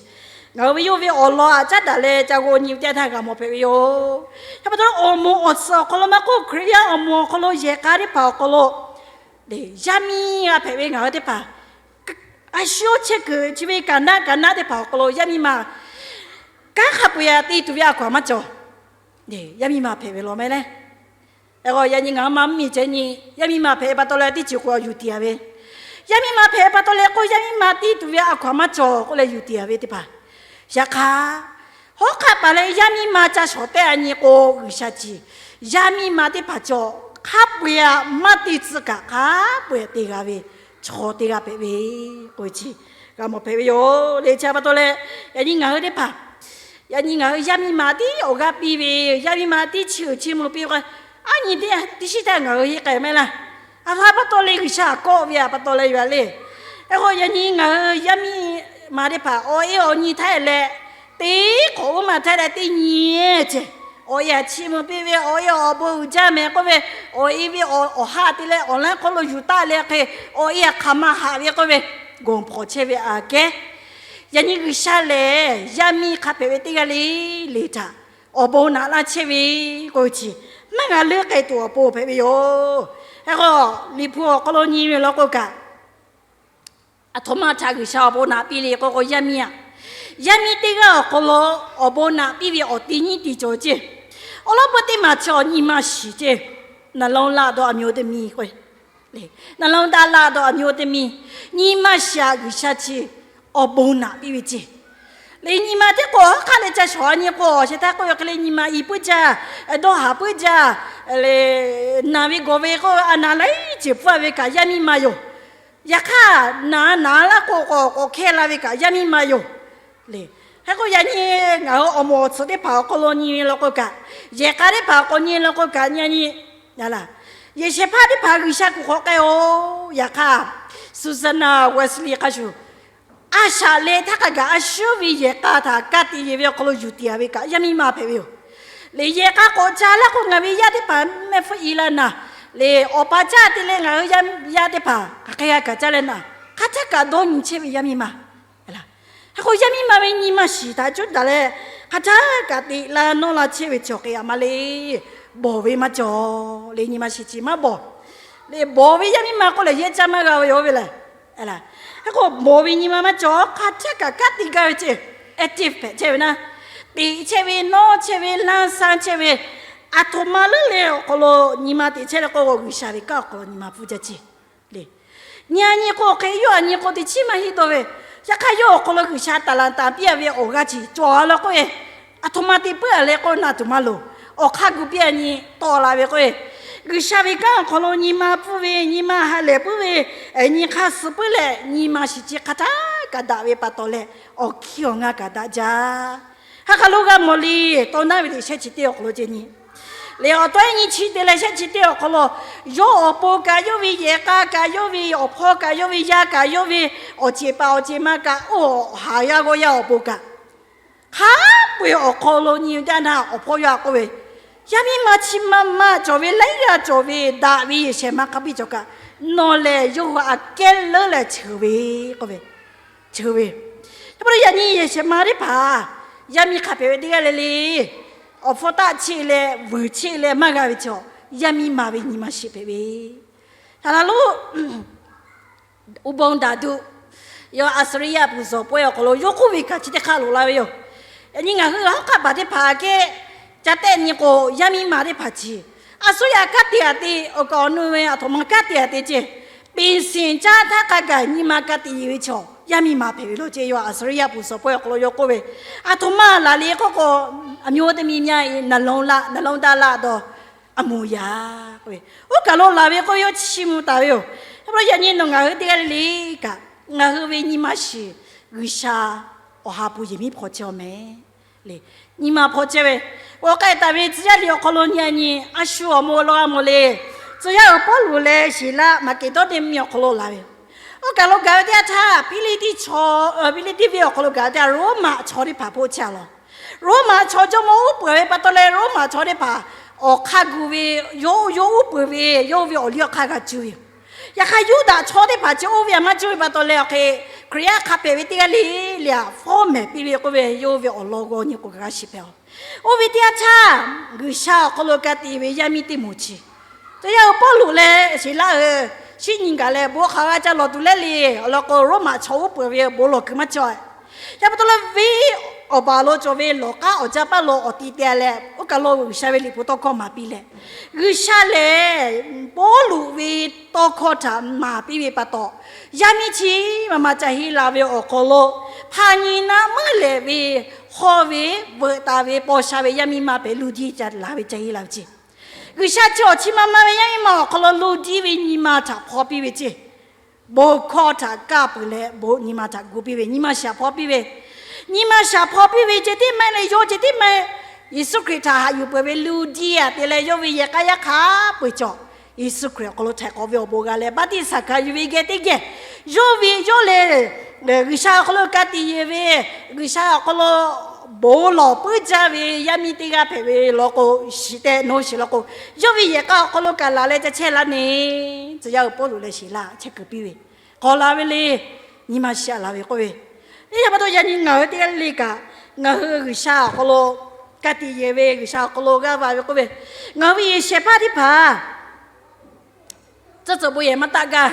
ngaˬ hui ve yawˇ ve awˬ lawn aꞈ caˉ daꞈ leh ca g'aw nyi ve teˇ htaˇ g'a mawˬ hpehꞈ ve yoˬ. Chi pa taw awˬ moˍ awˬ tsuhꞈ awˬ hk'aw lo maˇ k'oˆ, Hkriꞈ yaˇ awˬ moˍ awˬ hk'aw lo yehˬ k'a teˇ hpaˍ awˬ hk'aw lo yaˇ miˇ g'a hpehꞈ ve ngaˬ hui teˇ hpaˍ a shu chehˇ kuiˬ chi ve kaꞈ naˆ kaꞈ naˆ teˇ hpaˍ awˬ hk'aw lo yaˇ miˇ ma kanˉ hk'a peu-eˬ te tuˬ ve a hkaw-anˬ maˇ cawˬ. Yaˇ miˇ ma hpehꞈ ve law mehˍ leh, yaꞈ nyi ngaˬ hui ma mvuhˇmiˬ ceh nyi yaˇ miˇ ma hpehꞈ pa taw leh teˇ ceuˬ k'o yuˬ tiˍ a ve, yaˇ miˇ ma hpehꞈ pa taw leh k'o yaˇ miˇ ma te tuˬ ve a hkaw-anˬ maˇ cawˬ k'oˆ leh yuˬ tiˍ a ve teˇ hpaˍ, yaꞈ hk'aˇ, hawˉ hk'aˆ paˍ leh yaˇ miˇ ma ca shawˍ tehˆ a nyi k'o G'uiˬsha ciˍ, yaˇ miˇ ma teˇ hpaˍ cawˬ hk'a peu-eˬ aꞈ maˇ te tcuh kaꞈ hk'a peu-eˬ te g'a ve chaw teˇ g'aˇ hpehꞈ ve k'oˆ ve chi, g'a mawˬ hpehꞈ ve yoˬ le. Chi pa taw leh, yaꞈ nyi ngaˬ hui teˇ hpaˍ, yaꞈ nyi ngaˬ hui yaˇ miˇ ma tiˉ awˬ g'aˇ piˇ ve, yaˇ miˇ ma tiˉ chi uiˍ chi mvuh piˇ k'o, aˉ nyi teˇ tiˇ shiˉ htaˇ ngaˬ hui heˆ k'ai mehˆ laˇ. A htaꞈ pa taw leh G'uiˬsha kawˆ ve pa taw leh yoˬ le. Hk'e k'o yaꞈ nyi ngaˬ hui yaˇ miˇ ma teˇ hpaˍ awˬ e awˬ nyi htaˇ leh, teˇ hk'awꞈ uˉ ma htaˇ leh teˇ nyi ceh, awˬ e aꞈ chi mvuh piˇ ve, awˬ e awˬ bon uiˍ jaˇ mehˍ k'oˆ ve, awˬ e ve awˬ haˆ te leh awˬ laˉ hk'aw lo yuˬ taˆ leh hk'e, awˬ e aꞈ hk'aˬ ma haꞈ ve k'oˆ ve, gawˬ hpawˍ chehˇ ve aꞈ kehˉ. Yaꞈ nyi G'uiˬsha lehˬ yaˇ miˇ hk'a hpehꞈ ve teˇ g'aˇ le le htaꞈ awˬ bon naꞈ laˇ chehˇ ve k'oˆ ve chi, maˇ g'a leuˉ k'ai tuˬ awˬ pon hpehꞈ ve yoˬ. Hk'e k'o, Liꞈ hpu awˬ hk'aw lo nyi ve law k'o kaꞈ, aˬ htoꞈ ma htaꞈ G'uiˬsha awˬ bon naꞈ piˇ le k'oˆ k'o, yaˇ miˇ aꞈ, yaˇ miˇ teˇ g'aˇ awˬ hk'aw lo awˬ bon naꞈ piˇ ve awˬ ti nyiˇ ti cawˬ ceˇ. Awˬ lawn peuˬ teˇ maˬ chi awˬ nyi ma shiˍ ceˇ. နှလုံးသား dawˇ အမျိုးသမီး k'o, နှလုံးသား dawˇ အမျိုးသမီး, nyi ma shiˍ aꞈ G'uiˬsha chi awˬ bon naꞈ piˇ ve ceˇ. Le nyi ma teˇ k'o hk'aˬ leh ca shawˍ a nyi k'o, awˬ shehˍ htaˇ k'oˆ ve hk'e le nyi ma i puiˉ jaˇ, dawˇ haˍ puiˉ jaˇ, naˬ ve gawˬ ve k'oˆ a naˍ laiˉ ceuˬ pfuhˇ ve kaꞈ yaˇ miˇ ma yoˬ. Yaꞈ hk'aˇ naˍ naˍ laˇ k'o k'awꞈ k'awꞈ hkehˇ la ve kaꞈ yaˇ miˇ ma yoˬ. Le, hk'e k'o yaꞈ nyi ngaˬ hui awˬ moˍ awˬ tsuhꞈ teˇ hpaˍ awˬ hk'aw lo nyi ve law k'o kaꞈ, yehˬ k'a teˇ hpaˍ awˬ hk'aw nyi law k'o kaꞈ, yaꞈ nyi, yaꞈ shehˍ hpaˇ teˇ hpaˍ G'uiˬsha kuˬ hk'awꞈ k'ai-o. Yaꞈ hk'aˇ, Susanna Wesley hk'a shuˍ, a shaꞈ leh htaˇ hk'a gaˬ a shuˉ ve yehˬ k'a htaꞈ ka tiꞈ yeˬ ve awˬ hk'aw lo yuˬ tiꞈ a ve kaꞈ yaˇ miˇ ma hpehꞈ ve yoˬ. Le yehˬ k'a k'awꞈ ca laˇ k'o ngaˬ ve yaˇ teˇ hpaˍ mehˆ hpfuhˇ i la naˍ, le awˬ pa caˇ te leh ngaˬ hui yaˇ teˇ hpaˍ hk'aˬ hk'e g'a kaꞈ caˇ leh naˍ, hk'a htaˇ kaꞈ dawˇ nyi chehˇ ve yaˇ miˇ ma Hk'e k'o yaˇ miˇ ma ve nyi ma shiˍ htaꞈ cuˉ daꞈ leh, hk'a htaˇ kaꞈ teꞈ la nawˇ la chehˇ ve cawˬ hk'e a ma le. Bawˬ ve maˇ cawˬ le, nyi ma shiˍ chi maˇ bawˬ. Le bawˬ ve yaˇ miˇ ma k'oˆ lehˬ yehˇ caˇ maˇ g'a ve yoˬ ve lehˬ. Hk'e k'o bawˬ ve nyi ma maˇ cawˬ, hk'a htaˇ kaꞈ kanˉ te gaˇ ve ceˇ, active hpehꞈ chehˇ ve naˇ, teꞈ chehˇ ve, nawˇ chehˇ ve, laˇ saˇ chehˇ ve, aˬ htoꞈ ma leuˉ leh awˬ hk'aw lo nyi ma teꞈ chehˇ leh k'o, G'uiˬsha ve kanˉ awˬ hk'aw lo nyi ma pfuhˇ jaˇ ceˇ le. Nyi a nyi k'o hk'e, yawˇ a nyi k'o teꞈ chiˉ maˇ heˆ dawˇ ve, yaꞈ hk'aˇ yawˇ awˬ hk'aw lo G'uiˬsha taˍlaˍtaˍ piˇ a ve awˬ g'aˇ chi cawˬ a law k'oˆ ve, aˬ htoꞈ ma te puiˉ a leh k'oˆ na tuˬ maˇ loˍ. Awˬ hk'aˇ gu piˇ a nyi tawˆ la ve k'oˆ ve, G'uiˬsha ve kanˉ awˬ hk'aw lo nyi ma pfuhˇ ve, nyi ma ha lehˬ puiˉ ve, nyi hk'aˇ suh puiˉ leh nyi ma shiˍ chi hk'a htaˇ kaꞈ daꞈ ve pa taw leh, awˬ hkiˇ awˬ ngaˇ kaꞈ daꞈ jaˇ. Ha k'a lo g'a mawˬ le, tawˇ naˉ ve liꞈ shehˆ chi teˇ awˬ hk'aw lo ceh nyi le, awˬ tawˇ nyi chi te leh shehˆ chi teˇ awˬ hk'aw lo, yawˇ awˬ pon kaꞈ yawˇ ve yehˬ k'a kaꞈ yawˇ ve awˬ hpawˇ kaꞈ yawˇ ve yaˇ kaꞈ yawˇ ve awˬ ceˬ paˍ awˬ ceˬ ma kaꞈ oˇ haˍ g'a g'awˇ yaˇ awˬ pon kaꞈ, hk'a peu-eˬ awˬ hk'aw lo nyi ve teˇ yanˇ htaˇ awˬ hpawˇ yaˇ k'oˆ ve, yaˇ miˇ ma chi ma ma cawˬ ve laiˉ g'aˇ cawˬ ve daꞈ ve yehˬ shehˍ ma hk'a biˇ cawˬ kaꞈ, nawˬ lehˬ yawˇ hui aꞈ kehˉ leuˉ leh cheuˬ ve k'oˆ ve, cheuˬ ve. Yaꞈ hk'aˇ yaꞈ nyi yehˬ shehˍ ma teˇ hpaˍ yaˇ miˇ hk'a hpehꞈ ve teˇ g'aˇ le le, awˬ hpfuhˇ taˆ cheˆ leh vuiˬ cheˆ leh maˇ g'a ve chaw, yaˇ miˇ ma ve nyi ma shiˍ hpehꞈ ve. Htaꞈ la lo, uˇ bon daꞈ duˆ, yawˇ Aˍsuˍriˆ yaˇ hpu zuhˬ pawehˇ awˬ hk'aw lo yawˇ k'oˆ ve kaꞈ chi teˇ hk'aˇ loꞈ la ve yoˬ. Yaꞈ nyi ngaˬ hui hawˉ hk'aˆ paˍ teˇ hpaˍ aꞈ kehˉ ca tehˆ nyi k'o, yaˇ miˇ ma teˇ hpaˍ chi a suˉ yaꞈ kanˉ te a te, awˬ kaˍ awˬ nu ve aˬ htoꞈ ma kanˉ te a te ceh, peˍ siˍ caˇ htaˇ hk'a gaˬ nyi ma ka tiꞈ yeˬ ve chaw yaˇ miˇ ma hpehꞈ ve law ceh. Yawˇ Aˍsuˍriˆ yaˇ hpu suhˍ pawehˇ awˬ hk'aw lo yawˇ k'oˆ ve, aˬ htoꞈ ma laˬ le k'oˆ k'o, အမျိုးသမီးများ၏ နှလုံးသား နှလုံးသား လ တော့ အမူအရာ k'oˆ ve, oˇ kaˬ lo laˬ ve k'oˆ ve yawˇ chiˇ mvuh taˍ ve yoˬ. Yaꞈ hk'aˇ yaꞈ nyi nawˬ ngaˬ hui teˇ g'aˇ le le kaꞈ, ngaˬ hui ve nyi ma shiˍ G'uiˬsha awˬ ha hpu yehˬ miˉ hpaw chehˇ a mehˍ le. Nyi ma hpaw chehˇ ve, awˬ k'ai taˍ ve tcuh yaˇ liꞈ awˬ hk'aw lo nyi a nyi, a shu awˬ mawˇ law g'a mawˬ le. Tcuh yaˇ uiˍ Pawˇluꞈ leh Siˍlaˆ Maˍkeˍdawˇniˆ mvuhˇmiˬ awˬ hk'aw lo laˬ ve, oˇ kaˬ lo gaˬ ve teˇ yanˇ htaˇ, Hpiˇliˇtiˆ chaw, Hpiˇliˇtiˆ venˇ awˬ hk'aw lo gaˬ ve teˇ yanˇ, Roˉmaꞈ chaw teˇ hpaˍ hpoˆ chehˇ a law. Roˉmaꞈ chaw jawˇmawˇ uˉ peunˍ ve pa taw leh, Roˉmaꞈ chaw teˇ hpaˍ awˬ hk'aˇ gu ve, yawˇ oˇ yawˇ uˉ peunˍ ve, yawˇ oˇ ve awˬ liˇ awˬ hk'aˇ g'a cuˇ ve yoˬ. Yaꞈ hk'aˇ, Yuˇdaꞈ chaw teˇ hpaˍ chi oˇ ve aꞈ maˇ cuˇ ve pa taw leh, awˬ hk'e Hkriꞈ yaˇ hk'a hpehꞈ ve teˇ g'aˇ le le aꞈ fawˉ mehˍ piˇ ve k'oˆ ve, yawˇ oˇ ve awˬ lawn g'aw nyi k'o kaꞈ g'a shiˍ hpehꞈ a. Oˇ ve teˇ yanˇ htaˇ, G'uiˬsha awˬ hk'aw lo ka tiꞈ ve yaˇ miˇ teˇ moˍ chi, tcuh yaˇ uiˍ Pawˇluꞈ leh Siˍlaˆ hui shinˉ nyi gaˬ leh bon hk'aˬ g'a ca lawˬ tuˬ le le awˬ lawn k'o, Roˉmaꞈ chaw uˉ peunˍ ve bon lawˬ kuiˬ maˇ cawˬ. Yaꞈ pa taw leh, venˇ awˬ baˬ lo cawˬ ve lawˬ k'aˉ awˬ jaˇ paˇ lo awˬ ti te leh, oˇ kaˬ lo G'uiˬsha ve liꞈ hpu tawˇ hkawˇ maˍ piˇ leh, G'uiˬsha lehˬ Pawˇluꞈ ve tawˇ hkawˇ htaꞈ maˍ piˇ ve pa taw, yaˇ miˇ chi maˇ maˇ ca heˆ la ve awˬ hk'aw lo, hpaˍ nyi naˆ meuˇ lehˍ ve, hawˇ ve, veuꞈ taˍ ve, paw sha ve yaˇ miˇ ma hpehꞈ, luˇ diˇ ca laˬ ve ca heˆ la ve ceˇ. G'uiˬsha chi awˬ chi ma ma ve yaˇ miˇ ma awˬ hk'aw lo luˇ diˇ ve nyi ma htaꞈ hpaw piˇ ve ceˇ. bon hkawˇ htaꞈ kaˇ peuˬ leh, bon nyi ma htaꞈ gu piˇ ve, nyi ma shaˍ hpaw piˇ ve, nyi ma shaˍ hpaw piˇ ve ceh tiˉ maˇ heˆ leh, yawˇ ceh tiˉ maˇ heˆ. Yeˍsuˆ Hkriꞈ htaꞈ haꞈ yuˬ peuˬ ve Luˇdiˆaꞈ te leh, yawˇ ve yehˬ k'a yaˇ hk'a peu-eˬ cawˬ. Yeˍsuˆ Hkriꞈ awˬ hk'aw lo htaiˍ hk'awꞈ ve awˬ bon g'a leh, baˆtiˆsaˬ hkanˍ yuˬ ve geh teˇ geh, yawˇ ve yawˇ lehˬ G'uiˬsha awˬ hk'aw lo ka tiꞈ yeˬ ve, G'uiˬsha awˬ hk'aw lo bon lawˬ puiˉ jaˇ ve yaˇ miˇ teˇ g'aˇ hpehꞈ ve law k'o, shiˍ tehꞈ nawˬ shiˍ law k'o, yawˇ ve yehˬ k'a awˬ hk'aw lo kaꞈ laˬ leh ca chehˇ laˇ neˬ. Tcuh yaˇ uiˍ Pawˇluꞈ leh Siˍlaˆ chehˇ kuiˬ piˇ ve, k'awꞈ laˬ ve le. Nyi ma shaˍ laˬ ve k'oˆ ve, teˇ yanˇ pa taw yaꞈ nyi ngaˬ hui teˇ g'aˇ le le kaꞈ, ngaˬ hui G'uiˬsha awˬ hk'aw lo ka tiꞈ yeˬ ve, G'uiˬsha awˬ hk'aw lo g'aˇ va ve k'oˆ ve, ngaˬ hui ve yehˬ shehˍ hpaˇ teˇ hpaˍ tcuhˇ tcuhꞈ bon yehˬ maˇ taˆ gaˇ.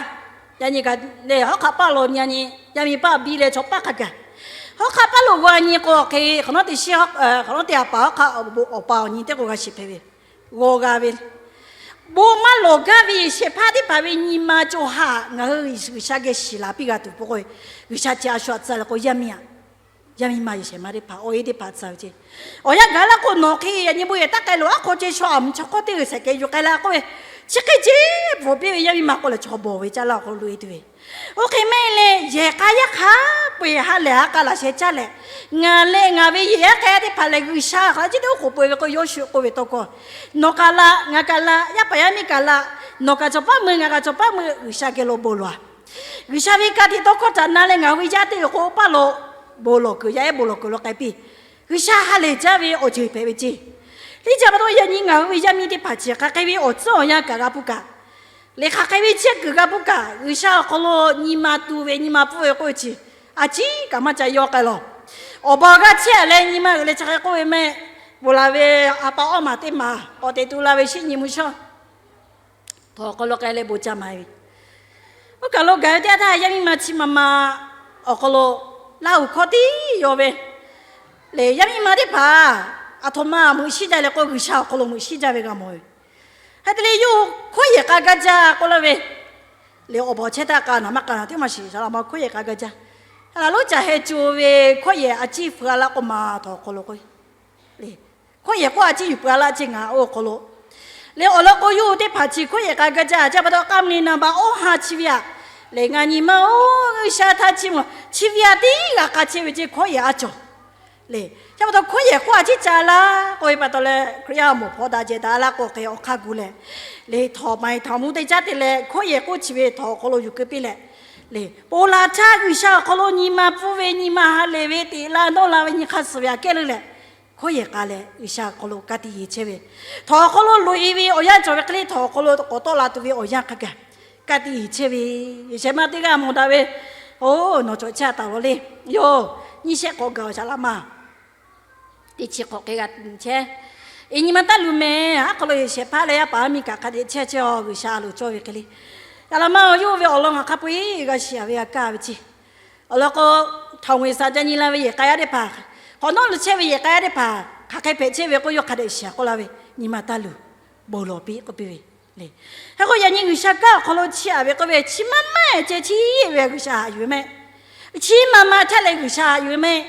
Yaꞈ nyi kaꞈ, hawˉ hk'aˆ paˇ lo nyi nyi, yaˇ miˇ paˇ biˇ leh chaw paˇ hk'a gaˬ, hawˉ hk'aˆ paˇ lo g'aw nyi k'o, hk'e hk'awꞈ nawˉ teˇ shiˉ, hk'awꞈ nawˉ teˇ ha paˍ hawˉ hk'aˆ awˬ pa awˬ nyi teˇ k'o g'a shiˍ hpehꞈ ve, g'aw g'a ve, bon maˇ lawˬ gaˇ ve yehˬ shehˍ hpaˇ teˇ hpaˍ ve nyi ma co ha ngaˬ hui G'uiˬsha geh shiˍ laˬ piˇ g'a tuˬ peuˬ k'o, G'uiˬsha chi a shu aꞈ tcuh leh k'o, yaˇ miˇ aꞈ, yaˇ miˇ ma yehˬ shehˍ ma teˇ hpaˍ awˬ e teˇ hpaˍ tcuh ve ceˇ. Awˬ yanˇ gaˬ laˇ k'o, nawˬ hk'e yaꞈ nyi bon yehˬ taˇ k'ai loˬ, aˉ hk'aw ceh shu aꞈ mvuhˇ chaw hk'awˇ teˇ g'uiˬ shehˍ keh yuˬ k'ai la k'oˆ ve, chi hk'e ceh bvuhˬ piˇ ve yaˇ miˇ ma k'o lehˬ, chaw bawˬ ve caˇ laˇ awˬ hk'aw lo loꞈ e tuˬ ve. Oˇ hk'e maˇ heˆ leh, yehˬ k'a yaˇ hk'a peu-eˬ ha lehˬ ha k'a laꞈ sheh caˇ leh, ngaˬ leh ngaˬ ve yehˬ yaˇ hk'a yaˇ teˇ hpaˍ lehˬ, G'uiˬsha hk'aˬ hk'e chi teˇ oˉ k'oˍ peuˬ ve k'o, Yoˇshuˆ k'oˆ ve tawˇ hkawˇ, nawˬ kaꞈ laꞈ, ngaˬ kaꞈ laꞈ, yaˇ paˍ yaˇ miˇ kaꞈ laꞈ, nawˬ kaꞈ cawˬ paˉ mui, ngaˬ kaꞈ cawˬ paˉ mui, G'uiˬsha geh lo bon lawˬ-a. G'uiˬsha ve ka tiꞈ tawˇ hkawˇ htaꞈ na leh ngaˬ hui ve yaˇ teˇ g'uiˬ k'o paˇ lo bon lawˬ kuiˬ, yaˇ ehˉ bon lawˬ kuiˬ lo k'ai piˇ. G'uiˬsha ha lehˬ jaˇ ve awˬ ceuˬ hpehꞈ ve ceˇ. Teˇ caˇ pa taw yaꞈ nyi ngaˬ hui ve yaˇ miˇ teˇ hpaˍ chi hk'aˬ hk'e ve awˬ tcuhˉ awˬ yanˇ kaꞈ g'a hpuˇ kaꞈ, lehˬ hk'aˬ hk'e ve chehˇ kuiˬ g'a hpuˇ kaꞈ, G'uiˬsha awˬ hk'aw lo nyi ma tu ve, nyi ma pfuhˇ ve k'oˆ ve chi a ciˉ kaꞈ maˇ ca yaw k'ai lawˬ. Awˬ baˬ g'a chehˇ leh nyi ma uiˍ leh chi hk'e k'oˆ ve mehˆ. Bon laˬ ve a pa awˉ maˬ teˇ maˬ k'awꞈ teꞈ tu la ve shinˉ nyi mvuhˇ shawˉ htawnˍ awˬ hk'aw lo k'ai leh bon ca maˍ ve, oˇ kaˬ lo gaˬ ve teˇ yanˇ htaˇ yaˇ miˇ ma chi ma ma awˬ hk'aw lo Laˇhuˍ hkawˇ tiˉ yaw ve, lehˬ yaˇ miˇ ma teˇ hpaˍ aˬ htoꞈ ma meuꞈ shiˉ jaˇ leh k'o, G'uiˬsha awˬ hk'aw lo meuꞈ shiˉ jaˇ ve g'a mawˬ ve. Hk'e te leh yawˇ hui hkawˇ yehˬ k'a gaˇ jaˇ k'oˆ laˇ ve, lehˬ awˬ baˬ chehˇ htaˇ k'a naˬ maˇ k'a naˬ teˇ maˇ shiˍ, shaˍ laꞈ ma hkawˇ yehˬ k'a gaˇ jaˇ. Laˬ lonˉ caˬ heh co ve hkawˇ yehˬ a ciˉ feu-a laˇ k'oˆ ma htawnˍ awˬ hk'aw lo k'o, hkawˇ yehˬ k'oˆ a ciˉ yuˬ peuˬ-a laˇ ceˇ ngaˬ oˇ hk'aw lo. Lehˬ awˬ lawn k'o, yawˇ hui teˇ hpaˍ chi hkawˇ yehˬ k'a gaˇ jaˇ. Chi pa taw k'a meuꞈ naˍ baꞈ awˇ ha chi ve aꞈ, lehˬ ngaˬ nyi ma-oˬ, G'uiˬsha htaˇ chi mvuhˇ chi ve aꞈ tiˉ g'a k'a chehˇ ve ceˇ hkawˇ yehˬ a cawˬ. Lehˬ chi pa taw hkawˇ yehˬ k'oˆ a ciˉ ca laˇ k'oˆ ve pa taw leh, Hkriꞈ yaˇ awˬ moˍ hpawˇ daꞈ jehˬ daꞈ laˇ k'o, hk'e awˬ hk'aˇ gu leh, lehˬ htawnˍ maiˍ htawnˍ mvuh teˇ caˉ te leh hkawˇ yehˬ k'oˆ chi ve htawnˍ awˬ hk'aw lo yuˬ keu piˇ leh, lehˬ ponˬ laˬ htaˇ G'uiˬsha awˬ hk'aw lo nyi ma pfuhˇ ve, nyi ma ha lehˬ ve, teꞈ la dawˇ la ve nyi hk'aˇ suh ve aꞈ kehˉ leuˉ leh, hkawˇ yehˬ k'a leh G'uiˬsha awˬ hk'aw lo ka tiꞈ yeˬ chehˇ ve, htawnˍ awˬ hk'aw lo loꞈ-e ve awˬ yanˇ cawˬ ve hk'e le, htawnˍ awˬ hk'aw lo k'awꞈ tawˆ la tuˬ ve awˬ yanˇ hk'a gaˬ ka tiꞈ yeˬ chehˇ ve, yehˬ shehˍ ma teˇ g'aˇ mawˬ daꞈ ve, oˬ, nawˬ cawˬ chehˇ taˍ lawˬ le. Yoˬ, nyiˇ shehˆ k'awꞈ gaˬ-oˬ shaˍ laꞈ ma. Teˇ chi hk'awꞈ hk'e g'a chehˇ. Eˬ, nyi ma taˇ luˬ mehˍ. Aˉ hk'aw lo yehˬ shehˍ hpaˇ leh yaˇ paˍ yaˇ miˇ kaꞈ hk'a dehꞈ chehˇ chehˇ-oˬ, G'uiˬsha a loˍ cawˇ ve hk'e le. Shaˍ laꞈ ma-oˬ, yawˇ ve awˬ lawn ngaˬ hk'a peu-eˬ g'a shiˍ ve aꞈ kaˇ ve ceˇ. Awˬ lawn k'o, htawnˍ ve saˍ ca nyi la ve yehˬ k'a yaˇ teˇ hpaˍ, hk'awꞈ nawˉ lo chehˇ ve yehˬ k'a yaˇ teˇ hpaˍ hk'aˬ hk'e hpehꞈ chehˇ ve k'o, yawˇ hk'a dehꞈ shiˍ k'oˆ laˇ ve, nyi ma taˇ luˬ, bon lawˬ piˇ k'oˆ piˇ ve le. Hk'e k'o yaꞈ nyi G'uiˬsha kanˉ awˬ hk'aw lo chiˇ aꞈ ve k'oˆ ve, chi maˇ maˇ ceh chiˇ ve G'uiˬsha haꞈ yuˬ ve mehˆ. Chi ma ma htaˇ leh G'uiˬsha haꞈ yuˬ ve mehˆ.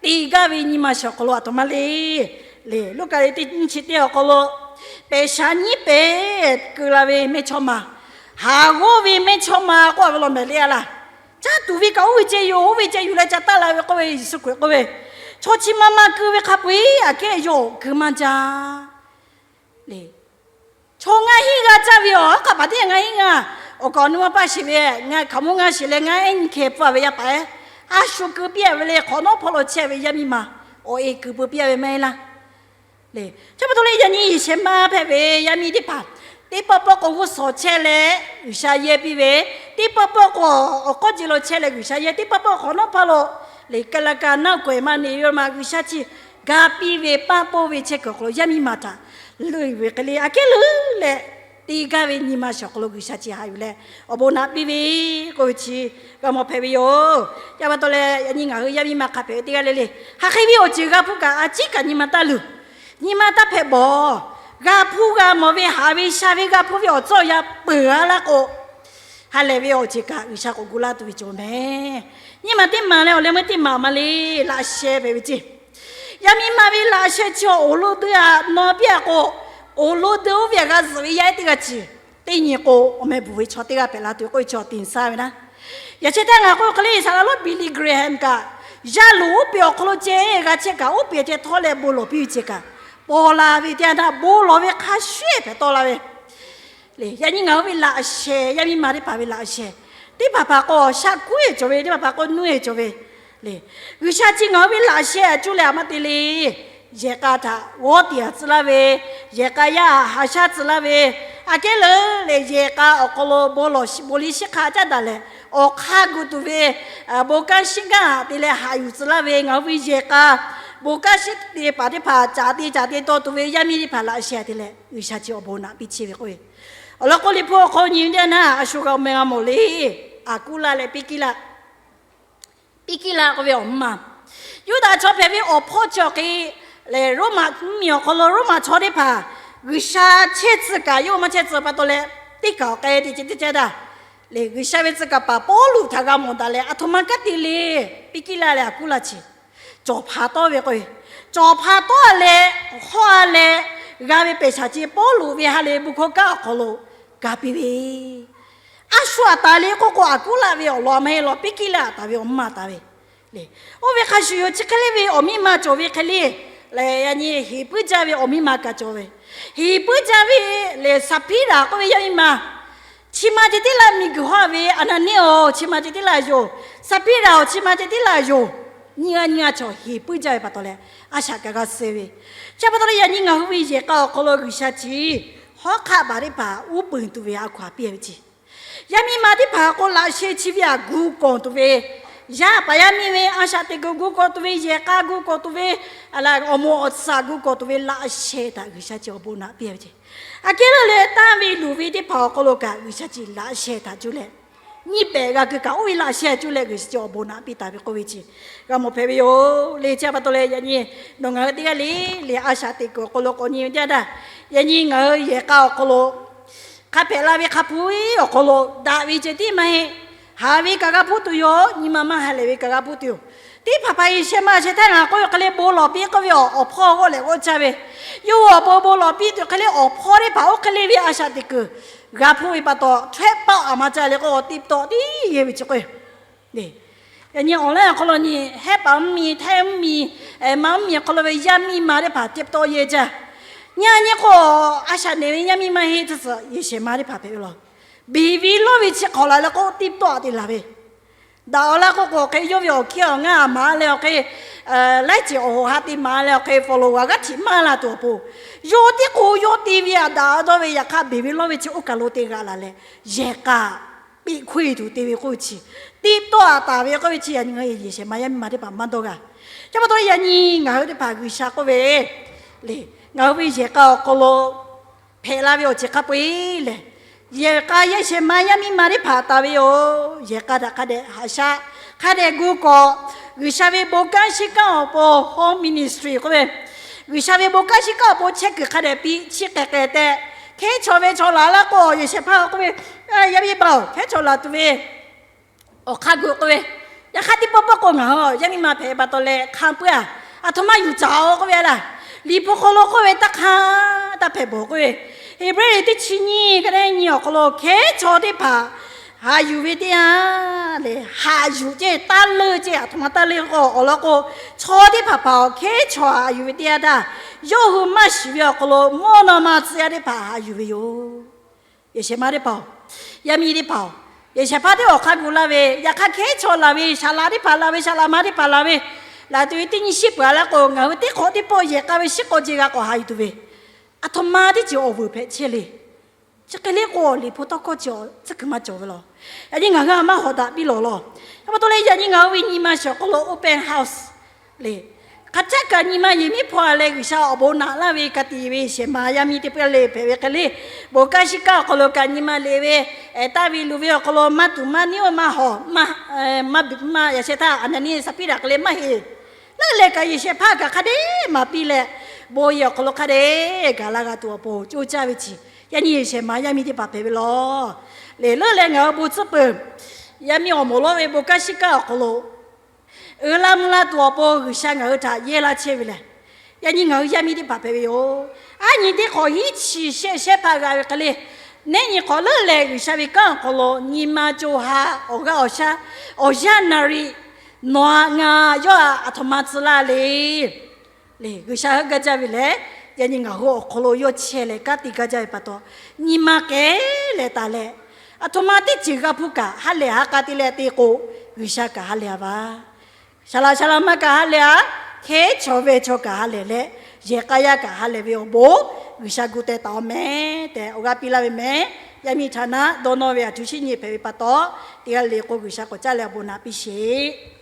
Te gaˇ ve nyi ma shiˍ awˬ hk'aw lo aˬ htoꞈ ma le. Lehˬ Luˉkaꞈ liꞈ teˇ nyiˇ chi teˇ awˬ hk'aw lo, pehˬ shaˍ nyiˉ pehˬ keu la ve mehˇchawˇma, haˍ g'awˇ ve mehˇchawˇma k'oˆ ve law mehˍ le-a laˇ. Caˇ tuˬ ve kaꞈ oˇ ve ceh yoˬ, oˇ ve ceh yuˬ leh ca taˆ la ve k'oˆ ve, Yeˍsuˆ Hkriꞈ k'oˆ ve, chaw chi ma ma keu ve hk'a peu-eˬ aꞈ kehˉ yawˇ keu maˇ jaˇ. Lehˬ, chaw ngaˇ hinˉ g'a caˇ ve awˬ hk'aˬ paˍ teˇ g'aˇ ngaˇ hinˉ g'a, awˬ kaˍ awˬ nu maˇ paˇ sheˍ ve, ngaˬ hkaoˍmonˇ ngaˇ sheˍ leh ngaˇ ehˉ nyiˇ hkeh pfuhˇ-a ve yaˇ paˍ ehˉ, a shu keu piˇ-a ve le, hk'awꞈ nawˉ hpawˇ lo chehˇ ve yaˇ miˇ ma awˬ e keu peu piˇ-a ve maˇ heˆ laˇ. Lehˬ chi pa taw leh yaꞈ nyi yehˬ shehˍ ma hpehꞈ ve yaˇ miˇ teˇ hpaˍ, teˇ pawˆ pawˆ k'o g'uˇ suhˍ chehˇ leh G'uiˬsha yehˇ piˇ ve, teˇ pawˆ pawˆ k'o awˬ k'awˇ ce lo chehˇ leh G'uiˬsha yehˇ, teˇ pawˆ pawˆ hk'awꞈ nawˉ hpawˇ lo, lehˬ ka la ka naˆ kawehˬ maˇ ne ve ma G'uiˬsha chi ga piˇ ve, paˇ pawˆ ve chehˇ kuiˬ awˬ hk'aw lo yaˇ miˇ ma htaꞈ leuˆ yuˬ ve hk'e le, aꞈ kehˉ leuˉ leh, te gaˇ ve nyi ma shiˍ awˬ hk'aw lo G'uiˬsha chi haꞈ yuˬ leh awˬ bon naꞈ piˇ ve k'oˆ ve chi g'a mawˬ hpehꞈ ve yoˬ. Chi pa taw leh yaꞈ nyi ngaˬ hui yaˇ miˇ ma hk'a hpehꞈ ve teˇ g'aˇ le le, hk'aˬ hk'e ve awˬ ceuˬ g'a hpuˇ kaꞈ a ciˉ kaꞈ nyi ma taˇ luˬ. Nyi ma taˇ hpehꞈ bawˬ. G'a hpuˇ g'a mawˬ ve, haꞈ ve sha ve g'a hpuˇ ve awˬ tcuhˉ awˬ yanˇ peuˬ-a laˇ k'o, ha lehˬ ve awˬ ceuˬ kaꞈ G'uiˬsha k'awꞈ gu laˇ tuˬ ve cawˬ mehˍ. Nyiˇ maˬ teˇ maˬ leh awˬ leh meuˇ teˇ maˬ ma le, laꞈ sheh hpehꞈ ve ceˇ. Yaˇ miˇ ma ve laꞈ sheh chi awˬ lo dui-a, nawˬ piˇ-a k'o, awˬ lo dui oˇ ve aꞈ g'a zuhꞈ ve yaˇ ehˉ teˇ g'aˇ ceˇ. Teˇ nyi k'o, awˬ meh bvuhˬ ve chaw teˇ g'aˇ pehꞈ la tuˬ k'oˆ ve chaw tiꞈ saˇ ve naˉ. Yaꞈ chehˇ htaˇ ngaˬ k'oˆ hk'e le, saˍ laꞈ lonˉ Billy Graham kaꞈ, yaˇ loˍ oˉ peꞈ awˬ hk'aw lo ceh g'a chehˇ kaꞈ, oˉ peꞈ ceh htawˇ leh bon lawˬ piˇ ve ceh kaꞈ, paw la ve teˇ yanˇ htaˇ bon lawˬ ve hk'a shuˍ hpehꞈ tawˆ la ve le. Yaꞈ nyi ngaˬ hui ve laꞈ sheh, yaˇ miˇ ma teˇ hpaˍ ve laꞈ sheh, teˇ hpaˍ hpaˍ k'o shaˆ kuˉ e cawˬ ve, teˇ hpaˍ hpaˍ k'o nuˇ e cawˬ ve le. G'uiˬsha chi ngaˬ hui ve laꞈ sheh a cuˇ leh a maˇ te le. Yehˬ k'a htaꞈ g'awˇ tiꞈ a tcuh laˇ ve, yehˬ k'a yaˇ haꞈ shaˉ tcuh laˇ ve, aꞈ kehˉ leuˉ leh yehˬ k'a awˬ hk'aw lo bon lawˬ, bon liˇ shiˉ hk'a caˉ daꞈ leh, awˬ hk'aˇ gu tuˬ ve bon kanˉ shiˉ kanˉ te leh haꞈ yuˬ tcuh laˇ ve ngaˬ hui ve yehˬ k'a, bon kanˉ shiˉ te paˍ teˇ hpaˍ caˍ te caˍ te taw tuˬ ve yaˇ miˇ teˇ hpaˍ laꞈ sheh te leh, G'uiˬsha chi awˬ bon naꞈ piˇ chehˇ ve k'oˆ ve. Awˬ lawn k'o, Liꞈ hpu awˬ hk'aw nyi ve teˇ yanˇ htaˇ, a shu g'a meh g'a mawˬ le. Aˍkuˉlaˆ leh Piˇkiˇlaˆ. Piˇkiˇlaˆ k'oˆ ve awˬ mvuhˇ ma, Yuˇdaꞈ chaw hpehꞈ ve awˬ hpawˇ chi awˬ hk'e lehˬ, Roˉmaꞈ mvuhˇmiˬ awˬ hk'aw lo Roˉmaꞈ chaw teˇ hpaˍ G'uiˬsha chehˇ tcuh kaꞈ yawˇ maˇ chehˇ tcuh pa taw leh, teˇ kaˬ awˬ k'ai te ce teˇ caˇ daꞈ le. G'uiˬsha ve tcuh kaˍ paˍ Pawˇluꞈ htaꞈ g'a mawˬ daꞈ leh, aˬ htoꞈ ma kanˉ te le. Piˇkiˇlaˆ leh Aˍkuˉlaˆ chi cawˬ hpaˍ tawˆ ve k'o, cawˬ hpaˍ tawˆ leh, hawˉ a leh g'a ve pehˬ shaˍ ce Pawˇluꞈ ve ha lehˬ bon hkawˇ kanˉ awˬ hk'aw lo ga piˇ ve, a shu aꞈ taˍ le k'oˆ k'o, Aˍkuˉlaˆ ve awˬ lawn maˇ heˆ law, Piˇkiˇlaˆ aꞈ taˍ ve awˬ mvuhˇ ma taˍ ve le. Oˇ ve hk'a shuˍ yoˬ, chi hk'e le ve awˬ miˇ ma cawˬ ve hk'e le, yaꞈ nyi heˍ puiˉ jaˇ ve awˬ miˇ ma kaꞈ cawˬ ve. Heˍ puiˉ jaˇ ve lehˬ, Saˍhpiˇraˍ k'oˆ ve yaˇ miˇ ma, chi ma ceh tiˉ laˇ miˬguiˬ hawˉ ve, Aˍnaˍniˆ-oˬ, chi ma ceh tiˉ laˇ yoˬ, Saˍhpiˇraˍ-oˬ, chi ma ceh tiˉ laˇ yoˬ. Nyiˇ g'aˇ nyiˇ g'aˇ chaw heˍ puiˉ jaˇ ve pa taw leh, a shaꞈ kaꞈ g'a suh ve. Chi pa taw leh yaꞈ nyi ngaˬ hui ve yehˬ k'a awˬ hk'aw lo G'uiˬsha chi hawˉ hk'aˆ baˬ teˇ hpaˍ uˉ peunˍ tuˬ ve a hkaw aˬ piˇ ve ce. Yaˇ miˇ ma teˇ hpaˍ k'o, laꞈ sheh chi ve aꞈ gu kawˬ tuˬ ve, yaˇ paˍ yaˇ miˇ ve a shaꞈ teꞈ kuiˬ gu kawˬ tuˬ ve, yehˬ k'a gu kawˬ tuˬ ve, awˬ moˍ awˬ tsuhꞈ gu kawˬ tuˬ ve laꞈ sheh htaꞈ G'uiˬsha chi awˬ bon naꞈ piˇ ve ce. Aꞈ kehˉ leuˉ leh tanˇ ve luˬ ve teˇ hpaˍ awˬ hk'aw lo kaꞈ G'uiˬsha chi laꞈ sheh htaꞈ cuˇ leh, nyiˇ pehˍ g'a keu kaꞈ oˇ ve laꞈ sheh htaꞈ cuˇ leh G'uiˬsha chi awˬ bon naꞈ piˇ taˍ ve k'oˆ ve chi g'a mawˬ hpehꞈ ve yoˬ le. Chi pa taw leh yaꞈ nyi nawˬ ngaˬ hui teˇ g'aˇ le le a shaꞈ teꞈ kuiˬ awˬ hk'aw lo k'awꞈ nyi ve teˇ yanˇ htaˇ, yaꞈ nyi ngaˬ hui yehˬ k'a awˬ hk'aw lo hk'a hpehꞈ la ve hk'a hpu awˬ hk'aw lo daꞈ ve ceh tiˉ maˇ heˆ. Haˍ ve kaꞈ g'a hpuˇ tuˬ yoˬ. Nyi ma maˇ ha lehˬ ve kaꞈ g'a hpuˇ tuˬ yoˬ. Teˇ hpaˍ hpaˍ G'uiˬsha ma sheh htaˇ ngaˬ k'oˆ ve hk'e le bon lawˬ piˇ k'oˆ ve awˬ hpawˇ g'awˇ lehˬ g'awˇ caˇ ve, yawˇ hui awˬ bon bon lawˬ piˇ tuˬ hk'e le awˬ hpawˇ teˇ hpaˍ oˇ hk'e le ve a shaꞈ teꞈ kuiˬ g'a hpuˇ ve pa taw, htehˆ paˆ aꞈ ma caˇ le k'o, tiꞈ tawˆ tiˉ yehˇ ve chi k'o, yaꞈ nyi awˬ laˇ awˬ hk'aw lo nyi hehˉ paˍ mvuhˇmiˬ, htehˆ mvuhˇmiˬ, maˇ mvuhˇmiˬ awˬ hk'aw lo ve yaˇ miˇ ma teˇ hpaˍ tiꞈ tawˆ yehˇ caˇ. Nyi a nyi k'o, a shaꞈ neˬ ve yaˇ miˇ maˇ heˆ, tcuh tcuh yehˬ shehˍ ma teˇ hpaˍ hpehꞈ ve law. Beˬ ve lawˇ ve chi hk'awꞈ la leh k'o, tiꞈ tawˆ a te laˬ ve daꞈ awˬ laˇ k'oˆ k'o, hk'e yawˇ ve awˬ hkiˇ awˬ ngaˇ a maˍ leh awˬ hk'e, laiˉ ceuˬ awˬ hoꞈ ha te maˍ leh awˬ hk'e, follower g'aˇ htiꞈ maˇ la tuˬ awˬ pon, yawˇ tiˉ k'o yawˇ te ve aꞈ daꞈ dawˇ ve, yaꞈ hk'aˇ beˬ ve lawˇ ve chi oˇ kaˬ lo te g'aꞈ laˬ leh, yehˬ k'a peꞈ hkoˇ e tuˬ te ve k'oˆ ve chi, tiꞈ tawˆ a taˍ ve k'oˆ ve chi, yaꞈ nyi ngaˬ hui yehˬ shehˍ ma yaˇ miˇ ma teˇ hpaˍ maˇ dawˇ g'a. Chi pa taw leh yaꞈ nyi ngaˬ hui teˇ hpaˍ G'uiˬsha k'oˆ ve le, ngaˬ hui ve yehˬ k'a awˬ hk'aw lo hpehꞈ la ve awˬ ceuˬ hk'a peu-eˬ lehˬ, yehˬ k'a yehˬ shehˍ ma yaˇ miˇ ma teˇ hpaˍ taˍ ve yoˬ. Yehˬ k'a htaꞈ hk'a dehꞈ haꞈ shaˉ, hk'a dehꞈ gu kawꞈ, G'uiˬsha ve bon kanˉ shiˉ kanˉ awˬ pon home ministry k'oˆ ve, G'uiˬsha ve bon kanˉ shiˉ kanˉ awˬ pon chehˇ kuiˬ hk'a dehꞈ piˇ, chi k'ehˬ k'ehˬ tehꞈ, hkehˉ chaw ve chaw laˬ laˇ k'o, yehˬ shehˍ hpaˇ k'oˆ ve, yaˇ miˇ baˬ-oˬ, hkehˉ chaw laˬ tuˬ ve awˬ hk'aˇ gu k'oˆ ve, yaꞈ hk'aˇ teˇ pawˆ pawˆ k'o ngaˬ hui yaˇ miˇ ma hpehꞈ pa taw leh hk'a peu-a, aˬ htoꞈ ma yuˬ caˍ-oˬ k'oˆ ve a laˇ. Liꞈ hpu hk'aw lo k'oˆ ve taˇ hk'a taˇ hpehꞈ bawˬ k'oˆ ve, Heˍbrehˇ teˇ chi nyiˇ ka neˉ nyi awˬ hk'aw lo hkehˉ chaw teˇ hpaˍ haꞈ yuˬ ve teˇ yanˇ lehˬ, haꞈ yuˬ ceˇ, taˇ leuˆ ceˇ, aˬ htoꞈ ma taˇ leuˆ k'o, awˬ lawn k'o, chaw teˇ hpaˍ hpaˍ-oˬ, hkehˉ chaw haꞈ yuˬ ve teˇ yanˇ htaˇ, yawˇ hui maˇ shiˍ ve awˬ hk'aw lo mvuhˇ naw ma tcuh yaˇ teˇ hpaˍ haꞈ yuˬ ve yoˬ. Yehˬ shehˍ ma teˇ hpaˍ-oˬ, yaˇ miˇ teˇ hpaˍ-oˬ, yehˬ shehˍ hpaˇ teˇ awˬ hk'aˇ gu laˇ ve, yaꞈ hk'aˇ hkehˉ chaw laˬ ve, shaˍ laꞈ teˇ hpaˍ laˬ ve, shaˍ laꞈ ma teˇ hpaˍ laˬ ve, laˬ tuˬ ve teˇ nyi shiˉ peuˬ a laˇ k'o, ngaˬ hui teˇ hk'awꞈ teˇ pawˆ yehˬ k'a ve shiˉ k'awꞈ jeˬ g'a k'awꞈ haꞈ yuˬ tuˬ ve, aˬ htoꞈ ma teˇ ceuˬ awˬ vuiˬ hpehꞈ chehˇ le. Chi hk'e le k'o, Liꞈ hpu tawˇ hkawˇ chi tcuhˉ kuiˬ maˇ cawˬ ve law. Yaꞈ nyi ngaˬ hui a maˇ hawˍ daꞈ piˇ lawˬ law. Chi pa taw leh yaꞈ nyi ngaˬ hui ve nyi ma shiˍ awˬ hk'aw lo open house le, hk'a caˉ kaꞈ nyi ma yehˬ miˉ hpaw a leh G'uiˬsha awˬ bon naꞈ laˇ ve ka tiꞈ ve shehˍ ma yaˇ miˇ teˇ hpaˍ le hpehꞈ ve hk'e le, bon kanˉ shiˉ kanˉ awˬ hk'aw lo kaꞈ nyi ma leꞈ ve, taˇ ve luˬ ve awˬ hk'aw lo maˇ tuˬ maˇ niˉ-oˬ maˇ hawˍ, maˇ, maˇ, yaꞈ sheh htaˇ Aˍnaˍniˆ Saˍhpiˇraꞈ hk'e le maˇ heˆ. Leuˉ leh kaꞈ yehˬ shehˍ hpaˇ kaꞈ hk'a dehꞈ maˍ piˇ leh, bon yehˬ awˬ hk'aw lo hk'a dehꞈ gaˬ la g'a tuˬ awˬ pon coˇ caˇ ve chi, yaꞈ nyi yehˬ shehˍ ma yaˇ miˇ teˇ hpaˍ hpehꞈ ve law. Lehˬ leuˉ leh ngaˬ hui bon tcuhˉ peuˬ, yaˇ miˇ awˬ moˍ lawˇ ve bon kanˉ shiˉ kanˉ awˬ hk'aw lo uiˍ la mvuh la tuˬ awˬ pon G'uiˬsha ngaˬ hui htaꞈ yehˇ laˇ chehˇ ve lehˬ, yaꞈ nyi ngaˬ hui yaˇ miˇ teˇ hpaˍ hpehꞈ ve yoˬ. Aˉ nyi teˇ hk'awꞈ hiˉ chi shehˆ shehˉ hpaˇ g'a ve hk'e le, Nehˉ nyi hk'awꞈ leuˉ leh G'uiˬsha ve kanˉ awˬ hk'aw lo nyi ma co ha awˬ g'aˇ awˬ shaˉ awˬ yanˇ naˍriˍ nawˬ htaꞈ ngaˬ yawˇ htaꞈ aˬ htoꞈ ma tcuh laˇ le. Lehˬ, G'uiˬsha heuˆ gaˇ jaˇ ve lehˬ, yaꞈ nyi ngaˬ hui awˬ hk'aw lo yawˇ chehˇ leh kanˉ te gaˇ jaˇ ve pa taw, nyi ma kehˉ leh taˍ leh, aˬ htoꞈ ma teˇ ceuˬ g'a hpuˇ kaꞈ ha lehˬ ha k'a te leh te k'o, G'uiˬsha kaꞈ ha lehˬ a va. Saˍ laꞈ saˍ laꞈ ma kaꞈ ha lehˬ a, hkehˉ chaw ve chaw kaꞈ ha lehˬ leh, yehˬ k'a yaˇ kaꞈ ha lehˬ ve awˬ bon G'uiˬsha gu teh taˍ-oˬ mehˍ tehꞈ awˬ g'aˇ piˇ laˇ ve mehˍ. Yaˇ miˇ htaꞈ naˉ dawˇ nawˇ ve aˬ htoꞈ ma nyi hpehꞈ ve pa taw, teˇ g'aˇ le k'o G'uiˬsha k'awꞈ caˇ leh awˬ bon naꞈ piˇ sheˍ.